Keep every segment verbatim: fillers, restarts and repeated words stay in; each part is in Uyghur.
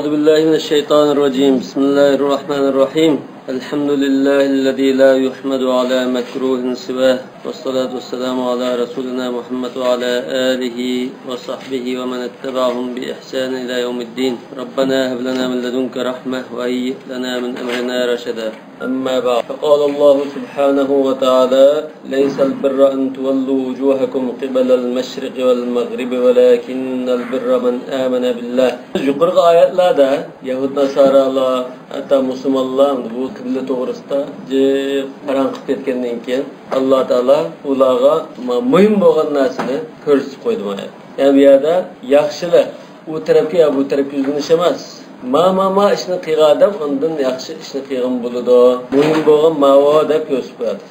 أعوذ بالله من الشيطان الرجيم. بسم الله الرحمن الرحيم. الحمد لله الذي لا يحمد على مكروه سواه. والصلاة والسلام على رسولنا محمد وعلى آله وصحبه ومن اتبعهم بإحسان إلى يوم الدين. ربنا هب لنا من لدنك رحمة وهيئ لنا من أمرنا رشدا. أما بعد، فقال الله سبحانه وتعالى: ليس البر أن تولوا وجوهكم قبل المشرق والمغرب ولكن البر من آمن بالله. يۇقىرىقى ئايەتلەردە يەھۇد ناسارالار، ھەتتا مۇسۇلمانلار بۇ قىبلە توغرىسىدا جىق پاراڭ قىلىپ كەتكەندىن كېيىن، ئاللا تائالا ئۇلارغا مۇھىم بولغان نەرسىنى كۆرسىتىپ قويدى. يەنى بۇ يەردە ياخشىلىق ئۇ تەرەپكە يا بۇ تەرەپكە يۈزلىنىش ئەمەس. ما، ما، ما ئىشنى قىلغان ئادەم ئاندىن ياخشى ئىشنى قىلغان بولىدۇ. مۇھىم بولغان ماۋۇ دەپ كۆرسىتىپ قوياتتى.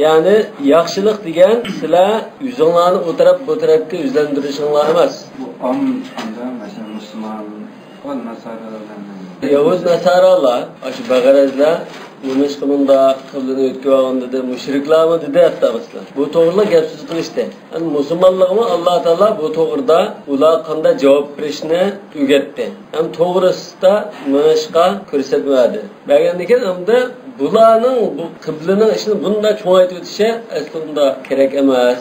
يەنى ياخشىلىق دېگەن سىلەر يۈزۈڭلارنى ئۇ تەرەپ، بۇ تەرەپكە يۈزلەندۈرۈشۈڭلار ئەمەس. بۇ ئام چىققاندا، مەسىلەن، مۇسۇلمان ۋە ناسارالارنىڭ يەھۇد ناسارالار، ئاشۇ بەغەرەزلەر نېمىشقا مۇنداق قىبلىنى ئۆتكۈزۈۋالغان دېدى، مۇشرىكلارمۇ دېدى ھەتتا مەسىلەن. بۇ توغرىلىق گەپ سۆز قىلىشتى. ئەمدى مۇسۇلمانلارغىمۇ ئاللا تائالا بۇ توغرىدا ئۇلار قانداق جاۋاب بېرىشنى ئۆگەتتى. ھەم توغرىسىدا مېڭىشقا كۆرسەتمە بەردى. بەرگەندىن كېيىن ئەمدى بۇلارنىڭ بۇ قىبلىنىڭ ئىشىنى بۇنداق چوڭايتىۋېتىشى ئەسلى ئۇنداق كېرەك ئەمەس.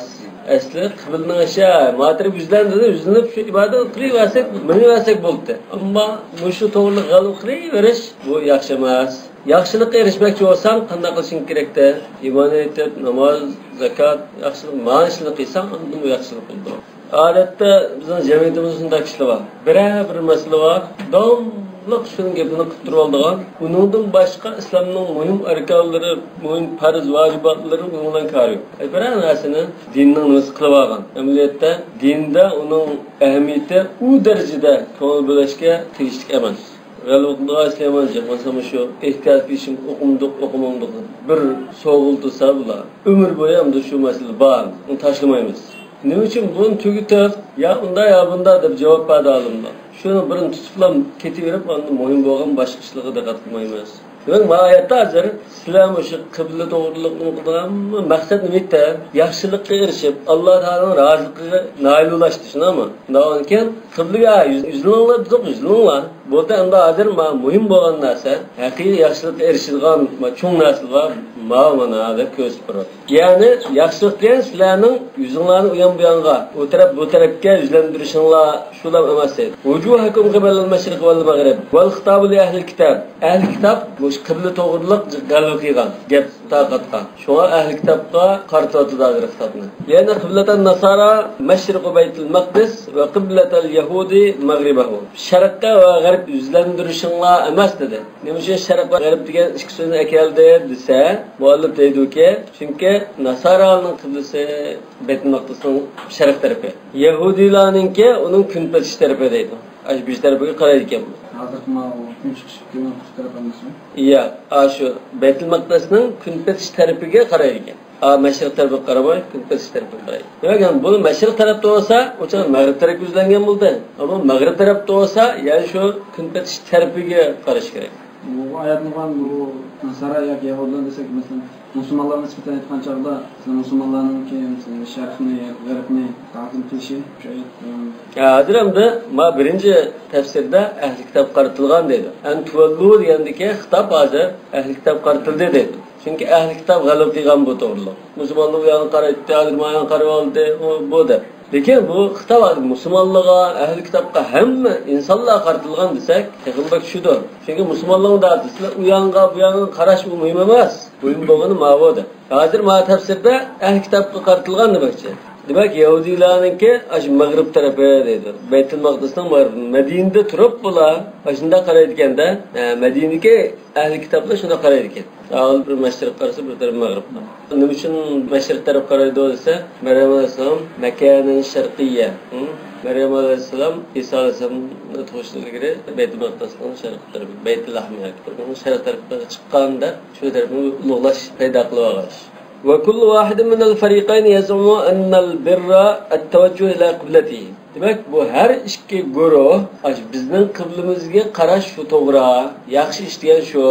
ئەسلى قىبلىنىڭ ئىشى، ماتىرى يۈزلەندى، يۈزلىنىپ شۇ ئىبادەت قىلىۋەرسەك، مېڭىۋەرسەك بولدى. ئەمما مۇشۇ توغرىلىق غەلۋە قىلىۋېرىش بۇ ياخشى ئەمەس. ياخشىلىققا ئېرىشمەكچى بولساڭ، قانداق قىلىشىڭ كېرەكتە؟ ئىمان ئېيتىپ، ناماز، زاكات، ياخشىلىق، مانا شۇنى قىلساڭ، ئاندىن بۇ ياخشىلىق بولىدۇ. ئادەتتە بىزنىڭ جەمئىيىتىمىزدە شۇنداق كىشىلەر بار. بىرەر بىر مەسىلە بار، داۋاملىق شۇنىڭ گېپىنى قىلىپ تۇرۇۋالىدىغان، ئۇنىڭدىن باشقا ئىسلامنىڭ مۇھىم ئەركانلىرى، مۇھىم پەرز ۋاجىباتلىرى ئۇنىڭ بىلەن كارى يوق. بىرەر نەرسىنى دىننىڭ نېمىسى قىلىۋالغان. ئەمەلىيەتتە دىندا ئۇنىڭ ئەھمىيىتى ئۇ دەرىجىدە كۆڭۈل بۆلۈشكە تېگىشلىك ئەمەس. غەلۋە قىلىدىغان ئىشلار يامان جىق. مەسىلەن، مۇشۇ ئېھتىيات قىلىشىم، ئوقۇمدۇق، ئوقۇمامدۇق، بىر سوغۇلتىسا بۇلار. ئۆمۈر بويى ئەمدى شۇ مەسىلە بار. ئۇنى تاشلىمايمىز. نېمە ئۈچۈن بۇنى تۈگىتىپ، يا ئۇنداق، يا بۇنداق دەپ جاۋاب بەردى ئالىملار. شۇنىڭ بىرىنى تۇتۇپلا كېتىۋېرىپ، ئاندىن مۇھىم بولغان باشقا ئىشلارغا دىققەت قىلمايمىز. دېمەك، مانا ئايەتتە ھازىر سىلەر مۇشۇ قىبلە توغرىلىق نېمە قىلىدىغان مەقسەت نېمە ئىدى؟ ياخشىلىققا ئېرىشىپ، ئاللا تائالانىڭ رازىلىقىغا نائىل بولۇشتى، شۇنداقمۇ؟ شۇنداق بولغاندىكىن قىبلىگە يۈز-، يۈزلىنىڭلار دېدۇق، يۈزلىنىڭلار. بولدى، ئەمدى ھازىر ما-، مۇھىم بولغان نەرسە، ھەقىقىي ياخشىلىققا ئېرىشىدىغان ما-، چوڭ نەرسىلەر ماۋۇ مانا دەپ كۆرسىتىپ بېرىدۇ. يەنى ياخشىلىق دېگەن سىلەرنىڭ يۈزۈڭلارنى ئۇيان بۇيانغا، ئۇ تەرەپ بۇ تەرەپكە يۈزلەندۈرۈشۈڭلار شۇلام ئەمەس دەيدۇ. وجوهكم قبل المشرق والمغرب والخطاب لأهل الكتاب. ئەھلى كىتاب مۇشۇ قىبلە توغرىلىق غەلۋە قىلغان گەپ تارقاتقان. شۇڭا ئەھلى كىتابقا قارىتىۋاتىدۇ ھازىر خىتابنى. لأن قبلة النصارى مشرق بيت المقدس وقبلة اليهود مغربه. شەرققە ۋە غەرب يۈزلەندۈرۈشۈڭلار ئەمەس دېدى. نېمە ئۈچۈن شەرق ۋە غەرب دېگەن ئىككى سۆزنى ئەكەلدى دېسە، مۇئەللىپ دەيدۇكى، چۈنكى ناسارانىڭ قىبلىسى بەيتۇل مەقدىسنىڭ شەرق تەرىپى. يەھۇدىيلارنىڭكى ئۇنىڭ كۈنپېتىش تەرىپى دەيدۇ. ئاشۇ بىر تەرىپىگە قارايدىكەن بۇ. ھازىرقى ماۋۇ كۈن چىقىش كۈنى تەرەپ ئەمەسمۇ؟ ياق، ئاشۇ بەيتۇل مەقدىسنىڭ كۈنپېتىش تەرىپىگە قارايدىكەن. ئا، مەشرىق تەرەپكە قارىماي، كۈنپېتىش تەرەپكە قارايدۇ. دېمەك، يەنى بۇ مەشرىق تەرەپتە بولسا، ئۇ چاغ مەغرىب تەرەپكە يۈزلەنگەن بولدى. ئەمما مەغرىب تەرەپتە بولسا، يەنى شۇ كۈنپېتىش تەرىپىگە قاراش كېرەك. بۇ ئايەتنى بۇ ناسارا ياكى يەھۇدىيلار دېسەك، مەسىلەن، مۇسۇلمانلارغا نىسبەتەن ئېيتقان چاغدا، مەسىلەن، مۇسۇلمانلارنىڭكى، مەسىلەن، شەرقنى، غەربنى تەقدىم قىلىشى شۇ ئايەت. ھە، ھازىر ئەمدى ما بىرىنچى تەپسىردە ئەھلى كىتاب قارىتىلغان دەيدۇ. ئەن تۇۋەللۇ دېگەندىكى خىتاب ھازىر ئەھلى كىتاب قارىتىلدى دەيدۇ. چۈنكى ئەھلى كىتاب غەلىبە قىلغان بۇ توغرىلىق. مۇسۇلمانلار ئۇ ياغنى قارايتتى، ھازىر ما ياغنى قاراۋالدى، ئۇ، بۇ دەپ. لېكىن بۇ خىتاب ھازىر مۇسۇلمانلارغا، ئەھلى كىتابقا، ھەممە ئىنسانلارغا قارىتىلغان دېسەك، تېخىمۇ بەك چۈشىدۇ. چۈنكى مۇسۇلمانلارغا دەۋاتىدۇ، سىلەر ئۇ ياغغا، بۇ ياغغا قاراش ئۇ مۇھىم ئەمەس. مۇھىم بولغىنى ماۋۇ دەپ. ھازىر مانا تەپسىردە ئەھلى كىتابقا قارىتىلغان دېمەكچى. دېمەك، يەھۇدىيلارنىڭكى ئاشۇ مەغرىب تەرىپى دەيدۇ. بەيتۇل مەقدىسنىڭ مەغرىبى. مەدىنىدە تۇرۇپ بۇلار ئاشۇنداق قارايدىكەن-دە. ھە، مەدىنىدىكى ئەھلى كىتابلار شۇنداق قارايدىكەن. بىر مەشرىق قارىسا، بىر تەرەپ مەغرىب. نېمە ئۈچۈن مەشرىق تەرەپ قارايدۇ دېسە، مەريەم ئەلەيھىسسالام مەكانەن شەرقىييە. ھە؟ مەريەم ئەلەيھىسسالام ئىسا ئەلەيھىسسالامنى تۇغۇشتىن ئىلگىرى بەيتۇل مەقدىسنىڭ شەرقىي تەرىپى، بەيتۇل لەھمى، شەرقىي تەرىپىگە چىققان دەپ، شۇ تەرەپنى ئۇلۇغلاش پەيدا قىلىۋالغان ئىش. وكل واحد من الفريقين يزعم أن البر التوجه إلى قبلته. دېمەك، بۇ ھەر ئىككى گۇرۇھ، ئاشۇ بىزنىڭ قىبلىمىزگە قاراش شۇ توغرا، ياخشى ئىش دېگەن شۇ،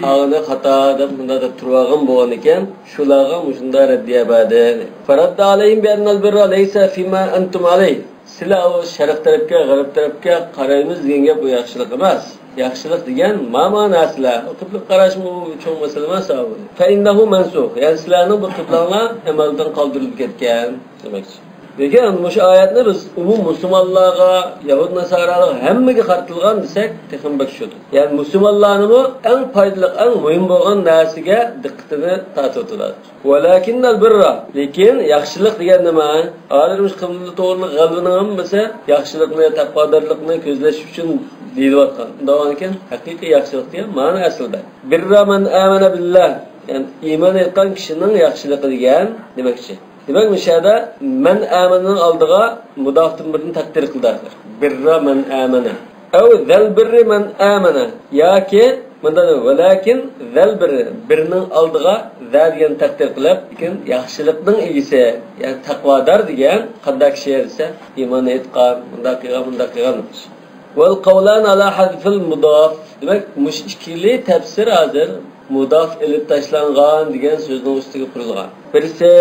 ئاغىنە خاتا دەپ مۇنداق دەپ تۇرۇۋالغان بولغاندىكىن، شۇلارغا مۇشۇنداق رەددىيە بەردى. فرد عليهم بأن البر ليس فيما أنتم عليه. سىلەر ئۇ شەرق تەرەپكە، غەرب تەرەپكە قارايمىز دېگەن گەپ ئۇ ياخشىلىق ئەمەس. ياخشىلىق دېگەن مانا نەرسىلەر. قىبلە قاراشمۇ چوڭ مەسىلە ئەمەس ئۇ. فإنه منسوخ. يەنى سىلەرنىڭ بۇ قىبلەڭلار ئەمەلدىن قالدۇرۇلۇپ كەتكەن دېمەكچى. لېكىن مۇشۇ ئايەتنى بىز ئومۇم مۇسۇلمانلارغا، يەھۇد ناسارالارغا، ھەممىگە قارىتىلغان دېسەك، تېخىمۇ بەك چۈشىدۇ. يەنى مۇسۇلمانلارنىمۇ ئەڭ پايدىلىق، ئەڭ مۇھىم بولغان نەرسىگە دىققىتىنى تارتىۋاتىدۇ. ۋەلەكىننەل بىررا، لېكىن ياخشىلىق دېگەن نېمە؟ ھازىر مۇشۇ قىبلە توغرىلىق غەلۋىنىڭ ھەممىسى ياخشىلىقنى، تەقۋادارلىقنى كۆزلەش ئۈچۈن دېيىلىۋاتقان. ئۇنداق بولغانىكەن، ھەقىقىي ياخشىلىق دېگەن مانا ئەسلىدە. بىررا مەن ئامەنە بىللا، يەنى ئىمان ئېيتقان كىشىنىڭ ياخشىلىقى دېگەن دېمەكچى. دېمەك، مۇشۇ يەردە مەن ئامەنىنىڭ ئالدىغا مۇدافتىن بىرنى تەقدىر قىلدى. بىررا مەن ئامەنە. ئەۋ زەل بىررى مەن ئامەنە. ياكى مۇنداق، ۋەلەكىن زەل بىررى، بىرنىڭ ئالدىغا زە دېگەن تەقدىر قىلىپ، لېكىن ياخشىلىقنىڭ ئىگىسى، يەنى تەقۋادار دېگەن قانداق كىشى دېسە، ئىمان ئېيتقان، مۇنداق قىلغان، مۇنداق قىلغان. ۋەل قەۋلان ئالا ھەزفىل مۇداف. دېمەك، مۇشۇ ئىككىلى تەپسىر ھازىر مۇداف ئېلىپ تاشلانغان دېگەن سۆزنىڭ ئۈستىگە قۇرۇلغان. بىرسى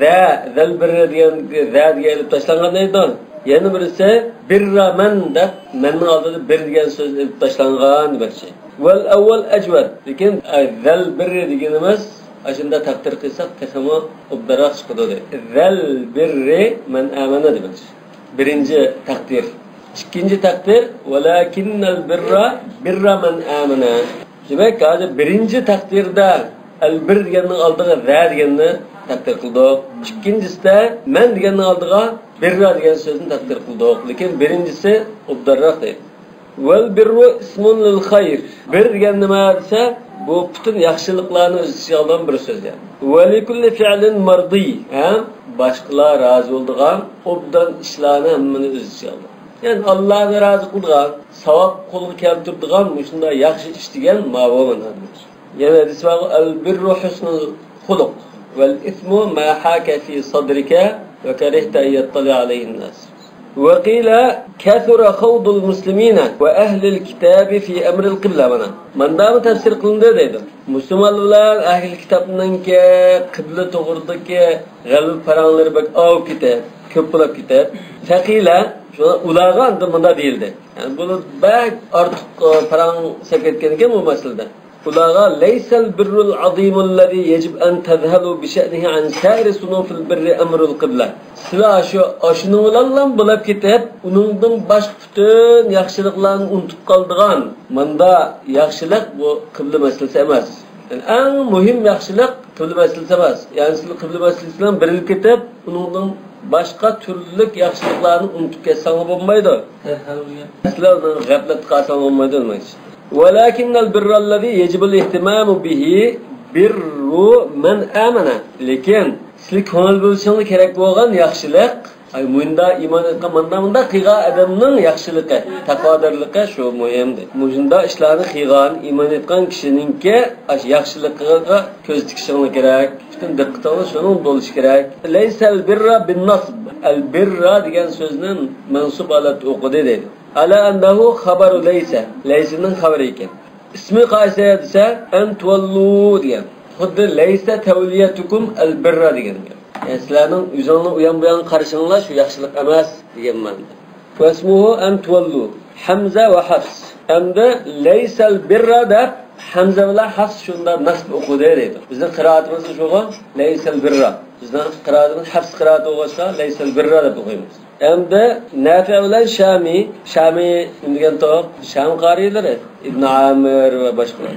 زە، زەل بىررى دېگەن، زە دېگەن ئېلىپ تاشلانغان دەيدۇ. يەنە بىرسى بىررا مەن دەپ، مەننىڭ ئالدىدا بىر دېگەن سۆز ئېلىپ تاشلانغان دېمەكچى. ۋەل ئەۋۋەل ئەجۋەد. لېكىن، ئە، زەل بىررى دېگىنىمىز ئاشۇنداق تەقدىر قىلساق تېخىمۇ ئوبدانراق چىقىدۇ دەيدۇ. زەل بىررى مەن ئامەنە دېمەكچى. بىرىنچى تەقدىر. ئىككىنچى تەقدىر، ۋەلەكىننەل بىررا، بىررا مەن ئامەنە. دېمەك، ھازىر بىرىنچى تەقدىردە ئەل بىر دېگەننىڭ ئالدىغا زە دېگەننى تەقدىر قىلدۇق. ئىككىنچىسىدە مەن دېگەننىڭ ئالدىغا بىررا دېگەن سۆزنى تەقدىر قىلدۇق. لېكىن بىرىنچىسى ئوبدانراق دەيدۇ. ۋەل بىررۇ ئىسمۇن لىل خەير. بىر دېگەن نېمە دېسە، بۇ پۈتۈن ياخشىلىقلارنى ئۆز ئىچىگە ئالغان بىر سۆز يەنى. ۋە لىكۇللى فىئلىن مەردىي. ھەم باشقىلار رازى بولىدىغان ئوبدان ئىشلارنى ھەممىنى ئۆز ئىچىگە ئالىدۇ. يەنى ئاللانى رازى قىلىدىغان، ساۋاب قولغا كەلتۈرىدىغان مۇشۇنداق ياخشى ئىش دېگەن ماۋۇ مانا. يەنە ھەدىس بارغۇ، ئەل بىررۇ ھۇسنۇل خۇلۇق، ۋەل ئىسمۇ ما ھاكە فى سەدرىكە ۋە كەرىھتە ئەن يەتتەلىئە ئەلەيھىن ناس. ۋە قىلە كەسۇرە خەۋدۇل مۇسلىمىنە ۋە ئەھلىل كىتابى فى ئەمرىل قىبلە. مانا مانداقمۇ تەپسىر قىلىندى دەيدۇ. مۇسۇلمانلار بىلەن ئەھلى كىتابنىڭكى قىبلە توغرىدىكى غەلىبە پاراڭلىرى بەك ئاۋۇپ كېتىپ، كۆپ بولۇپ كېتىپ، فەقىلە، شۇ ئۇلارغا ئاندىن مۇنداق دېيىلدى. يەنى بۇ بەك ئارتۇق، ئە، پاراڭ سەپ كەتكەنىكەن بۇ مەسىلىدە. ئۇلارغا لەيسەل بىررۇل ئازىمۇللەزى يەجىب ئەن تەزھەلۇ بىشەئنىھى ئەن سائىرى سۇنۇفىل بىررى ئەمرۇل قىبلە. سىلەر شۇ، ئاشۇنىڭ بىلەنلا بولاپ كېتىپ، ئۇنىڭدىن باشقا پۈتۈن ياخشىلىقلارنى ئۇنتۇپ قالىدىغان ماندا ياخشىلىق بۇ قىبلە مەسىلىسى ئەمەس. يەنى ئەڭ مۇھىم ياخشىلىق قىبلە مەسىلىسى ئەمەس. يەنى سىلەر قىبلە مەسىلىسى بىلەن بىرگە كېتىپ، ئۇنىڭدىن باشقا تۈرلۈك ياخشىلىقلارنى ئۇنتۇپ كەتسەڭلار بولمايدۇ. سىلەر ئۇنىڭ غەپلەتتە قالساڭلار بولمايدۇ دېمەكچى. ۋەلەكىننەل بىررەللەزى يەجىبۇل ئىھتىمامۇ بىھى بىررۇ مەن ئامەنە. لېكىن سىلەر كۆڭۈل بۆلۈشۈڭلار كېرەك بولغان ياخشىلىق، ئاي، مۇندا ئىمان ئېيتقان، ماندا مۇنداق قىلغان ئادەمنىڭ ياخشىلىقى، تەقۋادارلىقى شۇ مۇھىم دەيدۇ. مۇشۇنداق ئىشلارنى قىلغان، ئىمان ئېيتقان كىشىنىڭكى ئاشۇ ياخشىلىقىغا كۆز تىكىشىڭلار كېرەك. پۈتۈن دىققىتىڭلار شۇنىڭ بولۇشى كېرەك. لەيسەل بىررا بىن نەسب. ئەل بىررا دېگەن سۆزنى مەنسۇب ھالەتتە ئوقۇدى دەيدۇ. ئەلا ئەننەھۇ خەبەرۇ لەيسە. لەيسىنىڭ خەۋىرى ئىكەن. ئىسمى قايسى دېسە، ئەن تۇۋەللۇ دېگەن. خۇددى لەيسە تەۋلىيەتۇكۇم ئەل بىررا دېگەن گەپ. يەنى سىلەرنىڭ ئۆزۈڭلار ئۇيان بۇيان قارىشىڭلار شۇ ياخشىلىق ئەمەس دېگەن مەنىدە. ۋەسمۇھۇ ئەن تۇۋەللۇ. ھەمزە ۋە ھەفس. ئەمدى لەيسەل بىررا دەپ ھەمزە بىلەن ھەفس شۇنداق نەسب ئوقۇدى دەيدۇ. بىزنىڭ قىرائىتىمىزدا شۇغۇ، لەيسەل بىررا. بىزنىڭ قىرائىتىمىز ھەفس قىرائىتى بولغاچقا لەيسەل بىررا دەپ ئوقۇيمىز. ئەمدى نافىئ بىلەن شامى، شامى نېمە دېگەن توپ؟ شام قارىيلىرى، ئىبن ئامىر ۋە باشقىلار.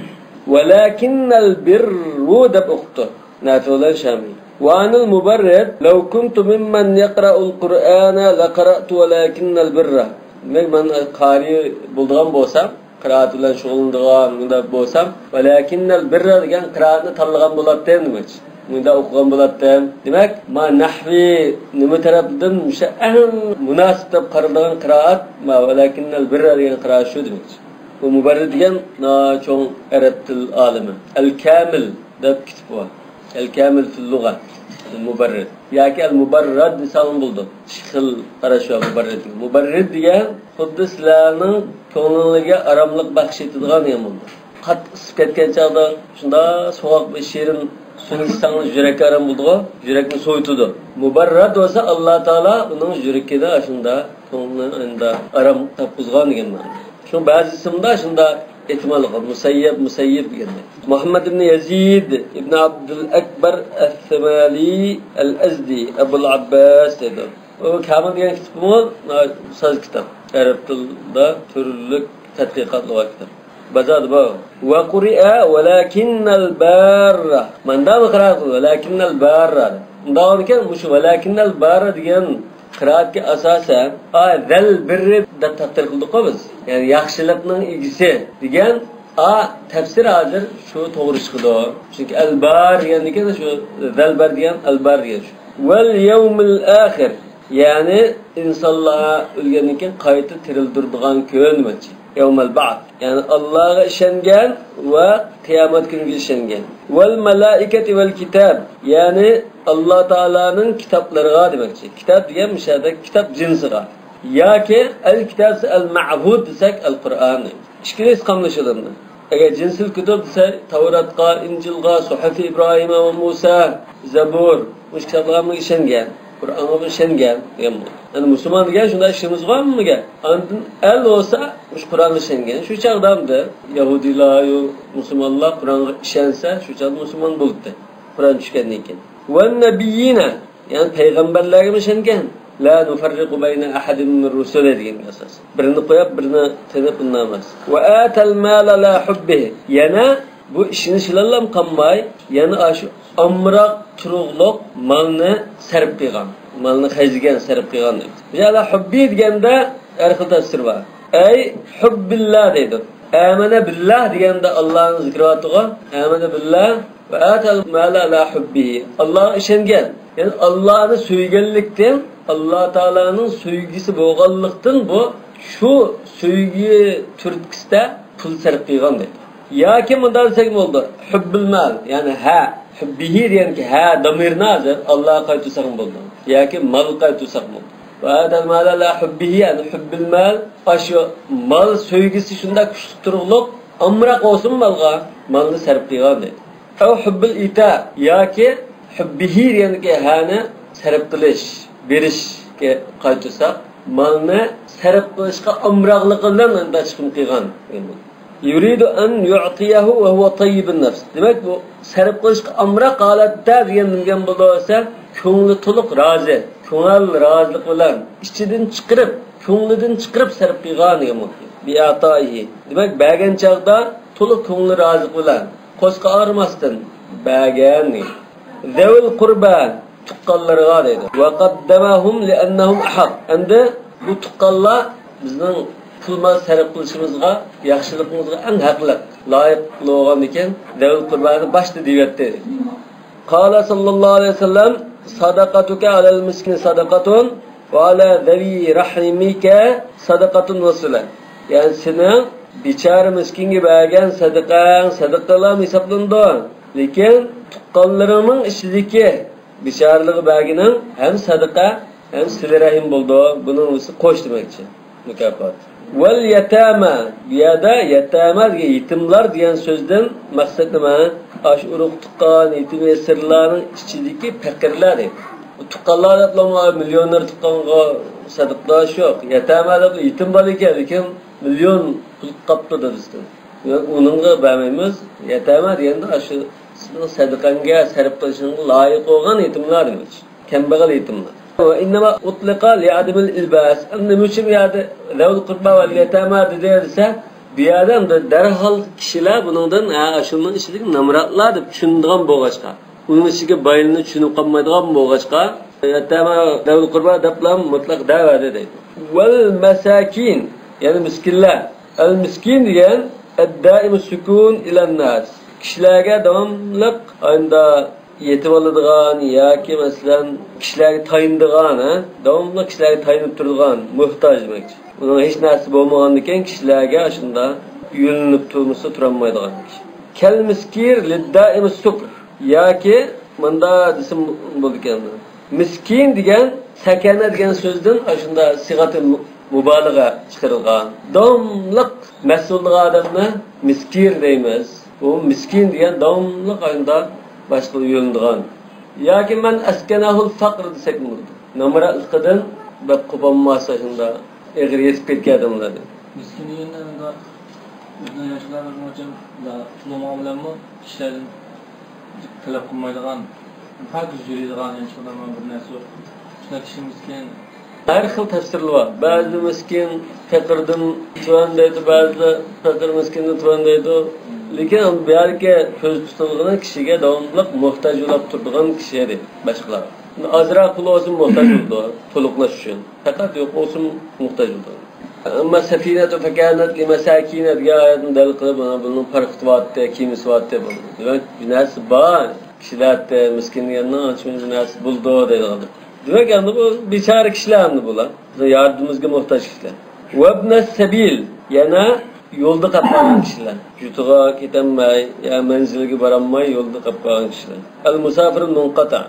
ۋەلەكىننەل بىررۇ دەپ ئوقۇپتۇ نافىئ بىلەن شامى. ۋە ئەنىل مۇبەررىد، لەۋ كۇنتۇ مىممەن يەقرەئۇل قۇرئانە لەقەرەئتۇ ۋەلەكىننەل بىررە. دېمەك، مەن قارىي بولىدىغان بولسام، قىرائەت بىلەن شۇغۇللىنىدىغان مۇنداق بولسام، ۋەلەكىننەل بىررە دېگەن قىرائەتنى تاللىغان بولاتتىم دېمەكچى. مۇنداق ئوقۇغان بولاتتىم. دېمەك، ما نەھۋى نېمە تەرەپتىن مۇشۇ ئەڭ مۇناسىپ دەپ قارىلىدىغان قىرائەت، ما ۋەلەكىننەل بىررە دېگەن قىرائەت شۇ دېمەكچى. بۇ مۇبەررىد دېگەن نا چوڭ ئەرەب تىل ئالىمى. ئەل كامىل دەپ كىتاب بار. ئەل كامىل فىل لۇغە. ئەل مۇبەررىد. ياكى ئەل مۇبەررەد دېسەڭ بولىدۇ. ئىككى خىل قاراش بار مۇبەررىدكە. مۇبەررىد دېگەن خۇددى سىلەرنىڭ كۆڭلىڭلارغا ئاراملىق بەخش ئېتىدىغان دېگەن بولىدۇ. قاتتىق ئىسسىپ كەتكەن چاغدا شۇنداق سوغۇق بىر شېرىن سۇنى ئىچسەڭلار يۈرەككە ئارام بولىدىغۇ، يۈرەكنى سوۋۇتىدۇ. مۇبەررەد بولسا ئاللا تائالا ئۇنىڭ يۈرىكىنى ئاشۇنداق كۆڭلىنى ئارام تاپقۇزغان دېگەن مەنىدە. شۇ بەزى ئىسىمدا شۇنداق ئېھتىماللىقى مۇسەييەب، مۇسەييىب دېگەندەك. مۇھەممەد ئىبن يەزىد ئىبن ئابدۇل ئەكبەر ئەسسىمالى ئەل ئەزدى، ئەبۇل ئابباس دەيدۇ. ئۇ كامىل دېگەن كىتابىمۇ ساز كىتاب. ئەرەب تىلىدا تۈرلۈك تەتقىقاتلىغان كىتاب. بازاردا بار. ۋە قۇرىئە ۋەلەكىننەل باررە. ماندا قىرائەت قىلىدۇ. ۋەلەكىننەل باررە. مۇنداق بولىدىكەن، مۇشۇ ۋەلەكىننەل باررە دېگەن قىرائەتكە ئاساسەن، ئا، زەل بىررى دەپ تەپسىر قىلدۇققۇ بىز. يەنى ياخشىلىقنىڭ ئىگىسى دېگەن، ئا، تەپسىر ھازىر شۇ توغرا چىقىدۇ. چۈنكى ئەل بار دېگەندىكىن شۇ زەل بار دېگەن، ئەل بار دېگەن شۇ. ۋەل يەۋمىل ئاخىر. يەنى ئىنسانلار ئۆلگەندىن كېيىن قايتا تىرىلدۈرىدىغان كۈن دېمەكچى. يەۋمەل بەئس. يەنى ئاللاغا ئىشەنگەن ۋە قىيامەت كۈنىگە ئىشەنگەن. ۋەل مەلائىكەتى ۋەل كىتاب. يەنى ئاللا تائالانىڭ كىتابلىرىغا دېمەكچى. كىتاب دېگەن مۇشۇ يەردە كىتاب جىنسىغا. ياكى ئەل كىتاب ئەل مەئھۇد دېسەك ئەل قۇرئان. ئىككىلىسى قاملىشىدۇ. ئەگەر جىنسىل كۇتۇب دېسە، تەۋراتقا، ئىنجىلغا، سۇھۇفى ئىبراھىم ۋە مۇسا، زەبۇر، مۇشۇ كىتابلارغا ئىشەنگەن، قۇرئانغا ئىشەنگەن دېگەن بولىدۇ. يەنى مۇسۇلمان دېگەن شۇنداق ئىشىمىز بارمىكەن؟ ئاندىن ئەل بولسا مۇشۇ قۇرئانغا ئىشەنگەن. شۇ چاغدا ئەمدى يەھۇدىيلار، مۇسۇلمانلار قۇرئانغا ئىشەنسە، شۇ چاغدا مۇسۇلمان بولدى. قۇرئان چۈشكەندىن كېيىن. ۋەن نەبىييىنە، يەنى پەيغەمبەرلەرگىمۇ ئىشەنگەن. لا نۇفەررىقۇ بەينە ئەھەدىن مىن رۇسۇلى دېگەن ئاساس. بىرىنى قويۇپ، بىرىنى تېنىپ، ئۇنداق ئەمەس. ۋە ئاتەل مال ئەلا ھۇببىھى. يەنە بۇ ئىشىنىش بىلەنلا قالماي، يەنە ئاشۇ ئامراق تۇرۇقلۇق مالنى سەرپ قىلغان. مالنى خەجلىگەن، سەرپ قىلغان دەيدۇ. بۇ يەردە ھۇببى دېگەندە ھەر خىل تەپسىر بار. ئەي ھۇببىللا دەيدۇ. ئامەنە بىللا دېگەندە ئاللانى زىكىر قىلىۋاتىدىغۇ. ئامەنە بىللا ۋە ئاتەل مال ئەلا ھۇببىھى. ئاللاغا ئىشەنگەن. يەنى ئاللانى سۆيگەنلىكتىن، ئاللا تائالانىڭ سۆيگۈسى بولغانلىقتىن بۇ شۇ سۆيگۈ تۈرتكىسىدە پۇل سەرپ قىلغان دەيدۇ. ياكى مۇنداق دېسەك بولىدۇ. ھۇببىل مال، يەنى ھە، ھۇببىھى دېگەنكى ھە دامىرنى ھازىر ئاللاغا قايتۇرساقمۇ بولىدۇ. ياكى مالغا قايتۇرساقمۇ بولىدۇ. ۋە ئاتەل مال ئەلا ھۇببىھى، يەنى ھۇببىل مال، ئاشۇ مال سۆيگۈسى شۇنداق كۈچلۈك تۇرۇقلۇق، ئامراق بولسىمۇ مالغا، مالنى سەرپ قىلغان دەيدۇ. ئەۋ ھۇببىل ئىتا، ياكى ھۇببىھى دېگەندىكى ھەنى سەرپ قىلىش، بېرىشكە قايتۇرساق، مالنى سەرپ قىلىشقا ئامراقلىقى بىلەن ئەندىشە قىلغان. يۇرىدۇ ئەن يۇئتىيەھۇ ۋە ھۇۋە تەييىبۇن نەفس. دېمەك، بۇ سەرپ قىلىشقا ئامراق ھالەتتە دېگەن نېمە بولىدۇ دېسە، كۆڭلى تولۇق رازى، كۆڭۈل رازىلىقى بىلەن، ئىچىدىن چىقىرىپ، كۆڭلىدىن چىقىرىپ سەرپ قىلغان دېگەن بولىدۇ. بىئەتائىھى. دېمەك، بەرگەن چاغدا تولۇق كۆڭلى رازىلىق بىلەن، قوسقا ئاغرىماستىن بەرگەن. ذوىل قۇربا، تۇغقانلىرىغا دەيدۇ. ۋە قەددەمەھۇم لىئەننەھۇم ئەھەق. ئەمدى بۇ تۇغقانلار بىزنىڭ پۇل مال سەرپ قىلىشىمىزغا، ياخشىلىقىمىزغا ئەڭ ھەقلىق، لايىق بولغاندىكىن، ذوىل قۇربانى باشتا دېيىۋەتتى. قال صلى الله عليه وسلم، صدقتك على المسكين صدقة وعلى ذوي رحمك صدقة وصلة. يەنى سېنىڭ بىچارە مىسكىنگە بەرگەن سەدىقەڭ سەدىقىلا ھېسابلىنىدۇ. لېكىن تۇغقانلىرىڭنىڭ ئىچىدىكى بىچارىلىرىغا بەرگىنىڭ ھەم سەدىقە، ھەم سىلە رەھىم بولىدۇ. بۇنىڭ ئۆزى قوش دېمەكچى. مۇكاپات. ۋەل يەتامە. بۇ يەردە يەتامە دېگەن يېتىملار دېگەن سۆزدىن مەقسەت نېمە؟ ئاشۇ ئۇرۇق تۇغقان، يېتىم يېسىرلارنىڭ ئىچىدىكى پەقىرلەر دەيدۇ. تۇغقانلار دەپلا مىليونېر تۇغقانغا سەدىقە بېرىش يوق. يەتامە دەپلا يېتىم بالا ئىكەن، لېكىن مىليون پۇل قاپتۇ دادىسىدىن. ياق، ئۇنىڭغا بەرمەيمىز. يەتامە دېگەندە ئاشۇ سېنىڭ سەدىقەڭگە سەرپ قىلىشىڭغا لايىق بولغان يېتىملار دېمەكچى. كەمبەغەل يېتىملار. ۋە ئىننەما ئۇتلىقا لىئادىمىل ئىلباس. ئەمدى نېمە ئۈچۈن بۇ يەردە زەۋۇل قۇربا ۋە يەتامە دېدى دېسە، بۇ يەردە ئەمدى دەرھال كىشىلەر بۇنىڭدىن، ھە، شۇنىڭ ئىچىدىكى نامراتلار دەپ چۈشىنىدىغان بولغاچقا، ئۇنىڭ ئىچىدىكى بايلىرىنى چۈشىنىپ قالمايدىغان بولغاچقا، يەتامە زەۋۇل قۇربا دەپلا مۇتلەق دەۋەردى دەيدۇ. ۋەل مەساكىن، يەنى مىسكىنلار. ئەل مىسكىن دېگەن ئەددائىمۇ سۇكۇن ئىلەن ناس. كىشىلەرگە داۋاملىق ئاينىدا يېتىۋالىدىغان ياكى مەسىلەن كىشىلەرگە تايىنىدىغان، ھە؟ داۋاملىق كىشىلەرگە تايىنىپ تۇرىدىغان موھتاج دېمەكچى. ئۇنىڭ ھېچ نەرسىسى بولمىغاندىكىن كىشىلەرگە ئاشۇنداق يۆلىنىپ تۇرمىسا تۇرالمايدىغان كىشى. كەل مىسكىر لىددائىمۇ سۇكر. ياكى مۇنداق دېسەم بولىدىكەن. مىسكىن دېگەن سەكەنە دېگەن سۆزدىن ئاشۇنداق سىغەتى مۇبالىغە چىقىرىلغان. داۋاملىق مەست بولىدىغان ئادەمنى مىسكىر دەيمىز. بۇ مىسكىن دېگەن داۋاملىق ئاشۇنداق باشقىلارغا يۆلىنىدىغان. ياكى مەن ئەسكەنەھۇل فەقر دېسەكمۇ بولىدۇ. نامراتلىقىدىن بەك قوپالماس، ئاشۇنداق ئېغىر يېتىپ كەتكەن ئادەملەر. مىسكىن دېگەندە بىزنىڭ ياشلار ئۈچۈن پۇل بولمىغان بىلەنمۇ كىشىلەردىن تەلەپ قىلمايدىغان، پاكىز يۈرىدىغان، ياشلار بىر نەرسە يوق. شۇنداق كىشى مىسكىن. ھەر خىل تەپسىرلىرى بار. بەزىدە مىسكىن پېقىردىن تۆۋەن دەيدۇ، بەزىدە پېقىر مىسكىندىن تۆۋەن دەيدۇ. لېكىن بۇ يەردىكى كۆزدە تۇتۇلغىنى كىشىگە داۋاملىق موھتاج بولۇپ تۇرىدىغان كىشى دەيدۇ باشقىلار. ئازراق پۇل بولسىمۇ موھتاج بولىدۇ، تولۇقلاش ئۈچۈن. پەقەت يوق بولسىمۇ موھتاج بولىدۇ. ئەمما سەفىنەتۇ فەكانەت لىمەساكىنە دېگەن ئايەتنى دەلىل قىلىپ، مانا بۇنىڭ پارىخوتى بارتتى، كېمىسى بارتتى، بۇ دېمەك بىر نەرسە بار. كىشىلەردە مىسكىن دېگەننىڭ ئانچە مۇنچە نەرسە بولىدۇ دەيدىغان. دېمەك ئەمدى بۇ بىچارە كىشىلەر ئەمدى بۇلار. بىزنىڭ ياردىمىمىزگە موھتاج كىشىلەر. ۋەبنەس سەبىل، يەنە يولدا قېلىپ قالغان كىشىلەر. يۇرتىغا كېتەلمەي يا مەنزىلگە بارالماي يولدا قېلىپ قالغان كىشىلەر. ئەل مۇسافىر مۇنقەتە.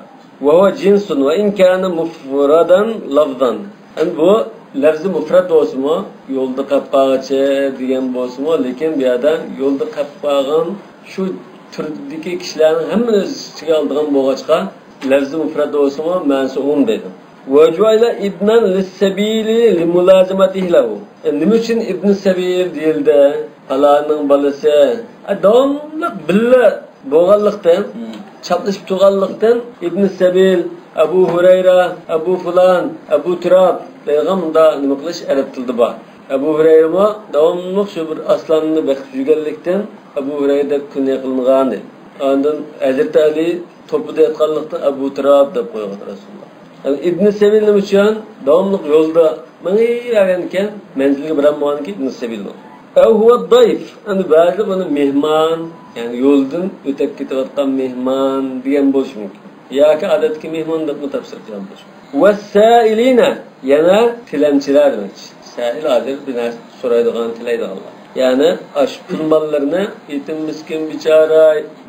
ۋەھۇۋە جىنسۇن ۋە ئىن كانە مۇفرەدەن لەفزەن. ئەمدى بۇ لەفزى مۇفرەت بولسىمۇ، يولدا قېلىپ قالغۇچى دېگەن بولسىمۇ، لېكىن بۇ يەردە يولدا قېلىپ قالغان شۇ تۈردىكى كىشىلەرنىڭ ھەممىنى ئۆز ئىچىگە ئالىدىغان بولغاچقا، لەفزى مۇفرەت بولسىمۇ، مەنىسى ئومۇم دەيدۇ. ۋەجۇئىلە ئىبنەن لىسسەبىلى لىمۇلازىمەتىھى لەھۇ. ئە، نېمە ئۈچۈن ئىبنى سەبىل دېيىلدى؟ پالانىڭ بالىسى. ئە، داۋاملىق بىللە بولغانلىقتىن، مم، چاپلىشىپ تۇرغانلىقتىن، ئىبنى سەبىل، ئەبۇ ھۇرەيرە، ئەبۇ فۇلان، ئەبۇ تۇراب دەيدىغان مۇنداق نېمە قىلىش ئەرەب تىلىدا بار. ئەبۇ ھۇرەيرىمۇ داۋاملىق شۇ بىر ئاسلاننى بېقىپ يۈرگەنلىكتىن، ئەبۇ ھۇرەيرە دەپ كۇنيە قىلىنغان. ئاندىن ھەزرىتى ئەلى توپىدا ياتقانلىقتا ئەبۇ تۇراب دەپ قويغان رەسۇلۇللا. يەنى ئىبنى سەبىل نېمە ئۈچۈن؟ داۋاملىق يولدا مېڭىۋەرگەنكەن، مەنزىلگە بارالمىغانكەن ئىبنى سەبىل بولغان. ئەۋ ھۇۋە دايف، ئەمدى بەزىلەر بۇنى مېھمان، يەنى يولدىن ئۆتۈپ كېتىۋاتقان مېھمان دېگەن بولۇشى مۇمكىن. ياكى ئادەتتىكى مېھمان دەپمۇ تەپسىر قىلغان بولۇشى مۇمكىن. ۋەسسائىلىنە، يەنە تىلەمچىلەر دېمەكچى. سائىل ھازىر بىر نەرسە سورايدىغان، تىلەيدىغانلار. يەنى ئاشۇ پۇل ماللىرىنى يېتىم مىسكىن بىچارە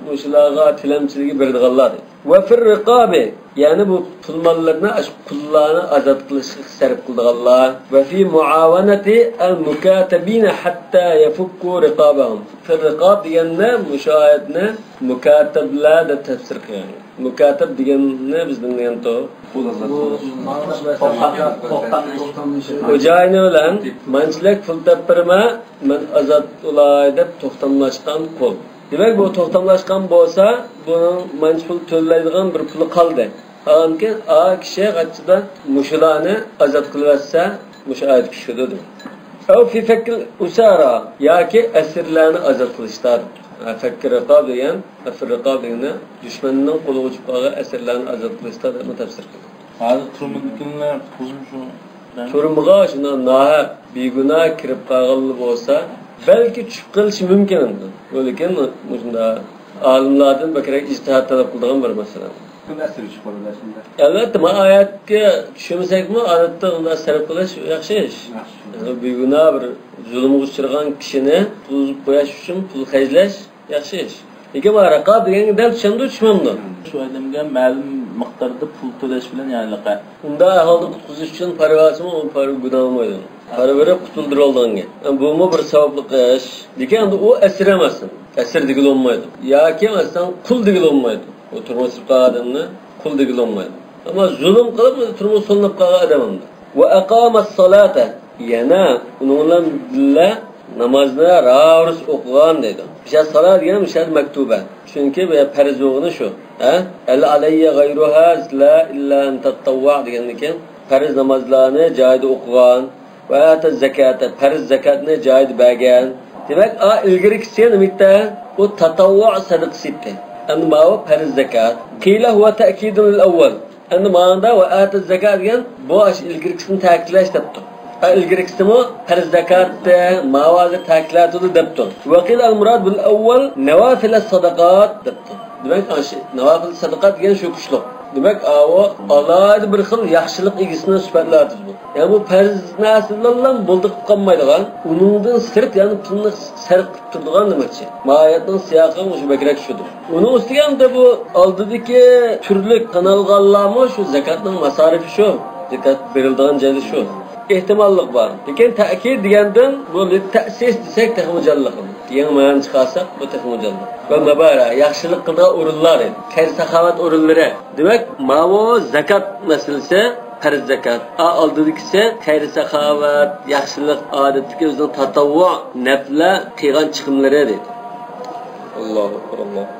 مۇشۇلارغا تىلەمچىلىككە بېرىدىغانلار. ۋە فىر رىقابى، يەنى بۇ پۇل ماللىرىنى ئاشۇ قۇللارنى ئازاد قىلىشقا سەرپ قىلىدىغانلار. ۋە فى مۇئاۋەنەتى ئەل مۇكاتەبىنە ھەتتا يەفۇككۇ رىقابەھۇم. فىر رىقاب دېگەننى مۇشۇ ئايەتنى مۇكاتەبلەر دەپ تەپسىر قىلغان. مۇكاتەب دېگەننى بىز نېمە دېگەنتۇق؟ پۇل ئازاد قىلىش. توختام، توختام. خوجايىنى بىلەن مانچىلىك پۇل تېپىپ بېرىمەن، مەن ئازاد بولاي دەپ توختاملاشقان قۇل. دېمەك، بۇ توختاملاشقان بولسا، بۇنىڭ مانچە پۇل تۆلەيدىغان بىر پۇلى قالدى. ئاندىن كېيىن ئا كىشى قاچىدا مۇشۇلارنى ئازاد قىلىۋەتسە، مۇشۇ ئايەت كۈچىيىدۇ دېدى. ئەۋ فى فەككىل ئۇسارا، ياكى ئەسىرلەرنى ئازاد قىلىشتا. ھە، فەككى رىقاب دېگەن، فەككى رىقاب دېگىنى دۈشمەننىڭ قولىغا چۈشۈپ قالغان ئەسىرلەرنى ئازاد قىلىشتا دەپمۇ تەپسىر قىلدى. ھازىر تۈرمىدىكىلەر ئۇزۇن شۇ. تۈرمىگە شۇنداق ناھەق بىگۇناھ كىرىپ قالغانلا بولسا، بەلكى چۈشۈپ قېلىشى مۇمكىن. لېكىن مۇشۇنداق ئالىملاردىن بەكرەك ئىجتىھات تەلەپ قىلىدىغان بىر مەسىلە. كىم ئەسىر چۈشۈپ قالىدۇ شۇنداق؟ ئەلۋەتتە، ما ئايەتكە چۈشىنمىسەكمۇ، ئادەتتە ئۇنداق سەرپ قىلىش ياخشى ئىش. ياخشى. يەنى بىگۇناھ بىر زۇلۇمغا ئۇچرىغان كىشىنى قۇتۇلدۇرۇپ قويۇش ئۈچۈن پۇل خەجلەش ياخشى ئىش. لېكىن ما رىقاب دېگەنگە دەل چۈشەمدۇ، چۈشمەمدۇ؟ شۇ ئادەمگە مەلۇم مىقداردا پۇل تۆلەش بىلەن يەنىلىقى. ئۇنداق ئەھۋالدا قۇتقۇزۇش ئۈچۈن پارا بەرسىمۇ، ئۇ پارا گۇناھ بولمايدۇ. پارا بېرىپ قۇتۇلدۇرۇۋالىدىغانغا. بۇمۇ بىر ساۋابلىق ئىش. لېكىن ئەمدى ئۇ ئەسىر ئەمەس. ئەسىر دېگىلى بولمايدۇ. ياكى مەسىلەن، قۇل دېگىلى بولمايدۇ. ئۇ تۇرمۇستا قالغان ئادەمنى قۇل دېگىلى بولمايدۇ. ئەمما زۇلۇم قىلىپ، تۇرمۇسى سولىنىپ قالغان ئادەم ئەمدى. ۋە ئەقامەس سالاتا. يەنە ئۇنىڭ بىلەن بىللە نامازنى راۋۇرۇس ئوقۇغان دەيدۇ. بىشە سالا دېگەن بىشە مەكتۇبە. چۈنكى بۇ پەرز بولغىنى شۇ. ھە؟ ھەل ئەلەييە غەيرۇھا لا ئىللا ئەن تەتتەۋۋە دېگەندىن كېيىن پەرز نامازلارنى جايىدا ئوقۇغان. ۋە ئاتە زەكاتە، پەرز زەكاتنى جايىدا بەرگەن. دېمەك، ئا ئىلگىرىكىسى نېمىتتە؟ ئۇ تەتەۋۋۇ سەدىقىسى ئىدى. ئەمدى ماۋۇ پەرز زەكات. قىلە ھۇۋە تەئكىدۇن لىل ئەۋۋەل. ئەمدى مانىدا ۋە ئاتە زەكات دېگەن بۇ ئاشۇ ئىلگىرىكىسىنى تەكىتلەش دەپتۇ. ئا ئىلگىرىكىسىمۇ پەرز زەكاتتى، ماۋۇ ھازىر تەكىتلەتىدۇ دەپتۇ. ۋە قىلە ئەل مۇراد بىل ئەۋۋەل نەۋافىلە سەدىقات دەپتۇ. دېمەك، ئاشۇ نەۋافىل سەدىقە دېگەن شۇ كۈچلۈك. دېمەك، ئاۋۇ ئالاھىدە بىر خىل ياخشىلىق ئىگىسىنىڭ سۈپەتلىرىدۇر بۇ. يەنى بۇ پەرز نەرسە بىلەنلا بولدى قىلىپ قالمايدىغان، ئۇنىڭدىن سىرت يەنە پۇلنى سەرپ قىلىپ تۇرىدىغان دېمەكچى. ما ئايەتنىڭ سىياقى مۇشۇ بەكرەك شۇدۇر. ئۇنىڭ ئۈستىگە ئەمدى بۇ ئالدىدىكى تۈرلۈك سانالغانلارمۇ شۇ زاكاتنىڭ ماسارىپى شۇ. زاكات بېرىلىدىغان جايلار شۇ. ئېھتىماللىق بار. لېكىن تەئكىد دېگەندىن بۇ لىتتەئسىس دېسەك تېخىمۇ جانلىق. يېڭى مەنىنى چىقارساق، بۇ تېخىمۇ جانلىق. ۋە مەبارە، ياخشىلىق قىلىدىغان ئورۇنلار، خەير ساخاۋەت ئورۇنلىرى. دېمەك، ماۋۇ زاكات مەسىلىسى پەرز زاكات. ئا، ئالدىدىكىسى خەير ساخاۋەت، ياخشىلىق، ئادەتتىكى ئۆزىنىڭ تاتەۋۋۇ، نەپلە قىلغان چىقىملىرى دەيدۇ. ئاللاھۇ ئەكبەر، ئاللاھ.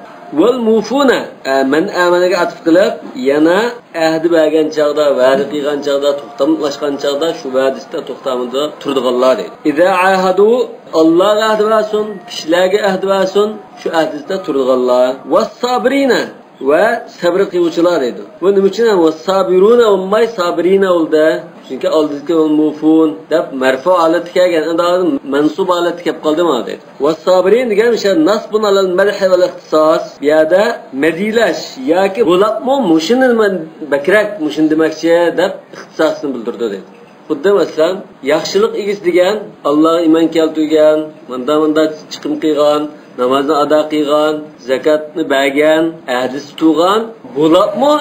ۋەل مۇفۇنە، ئە، مەن ئەمەنگە ئاتىپ قىلىپ، يەنە ئەھدى بەرگەن چاغدا، ۋەدە قىلغان چاغدا، توختاملاشقان چاغدا شۇ ۋەدىسىدە توختامدا تۇرىدىغانلار دەيدۇ. ئىزا ئاھەدۇ، ئاللاغا ئەھدى بەرسۇن، كىشىلەرگە ئەھدى بەرسۇن، شۇ ئەھدىسىدە تۇرىدىغانلار. ۋەسسابىرىنە، ۋە سەۋر قىلغۇچىلار دەيدۇ. بۇ نېمە ئۈچۈن ھەم ۋەسسابىرۇنە بولماي سابىرىنە بولدى؟ چۈنكى ئالدىدىكى ۋەل مۇفۇن دەپ مەرفۇ ھالەتتە كەلگەن، ئەمدى ھازىر مەنسۇب ھالەتتە كەپ قالدىمۇ دەيدۇ. ۋەسسابىرىن دېگەن مۇشۇ نەسبۇن ئالەل مەدھى ۋەل ئىختىساس. بۇ يەردە مەدھىيلەش ياكى بۇلاپمۇ مۇشۇنى مەن بەكرەك مۇشۇنى دېمەكچى دەپ ئىختىساسنى بىلدۈرىدۇ دەيدۇ. خۇددى مەسىلەن، ياخشىلىق ئىگىسى دېگەن ئاللاغا ئىمان كەلتۈرگەن، مۇندا مۇندا چىقىم قىلغان، نامازنى ئادا قىلغان، زاكاتنى بەرگەن، ئەھدىسى تۇرغان، بۇلاپمۇ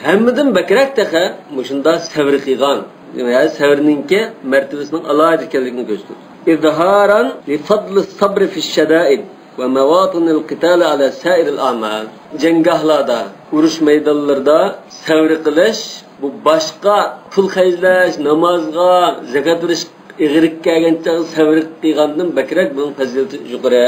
ھەممىدىن بەكرەك تېخى مۇشۇنداق سەۋر قىلغان، يەنى سەۋرنىڭكى مەرتىۋىسىنىڭ ئالاھىدە ئىكەنلىكىنى كۆرسىتىدۇ. ئىزھارەن لىفەزلىس سەبرى فىش شەدائىد ۋە مەۋاتىنىل قىتالى ئەلا سائىرىل ئەمال. جەڭگاھلاردا، ئۇرۇش مەيدانلىرىدا سەۋر قىلىش، بۇ باشقا پۇل خەجلەش، نامازغا، زاكات بېرىش ئېغىرلىق كەلگەن چاغدا سەۋر قىلغاندىن بەكرەك بۇنىڭ پەزىلىتى يۇقىرى،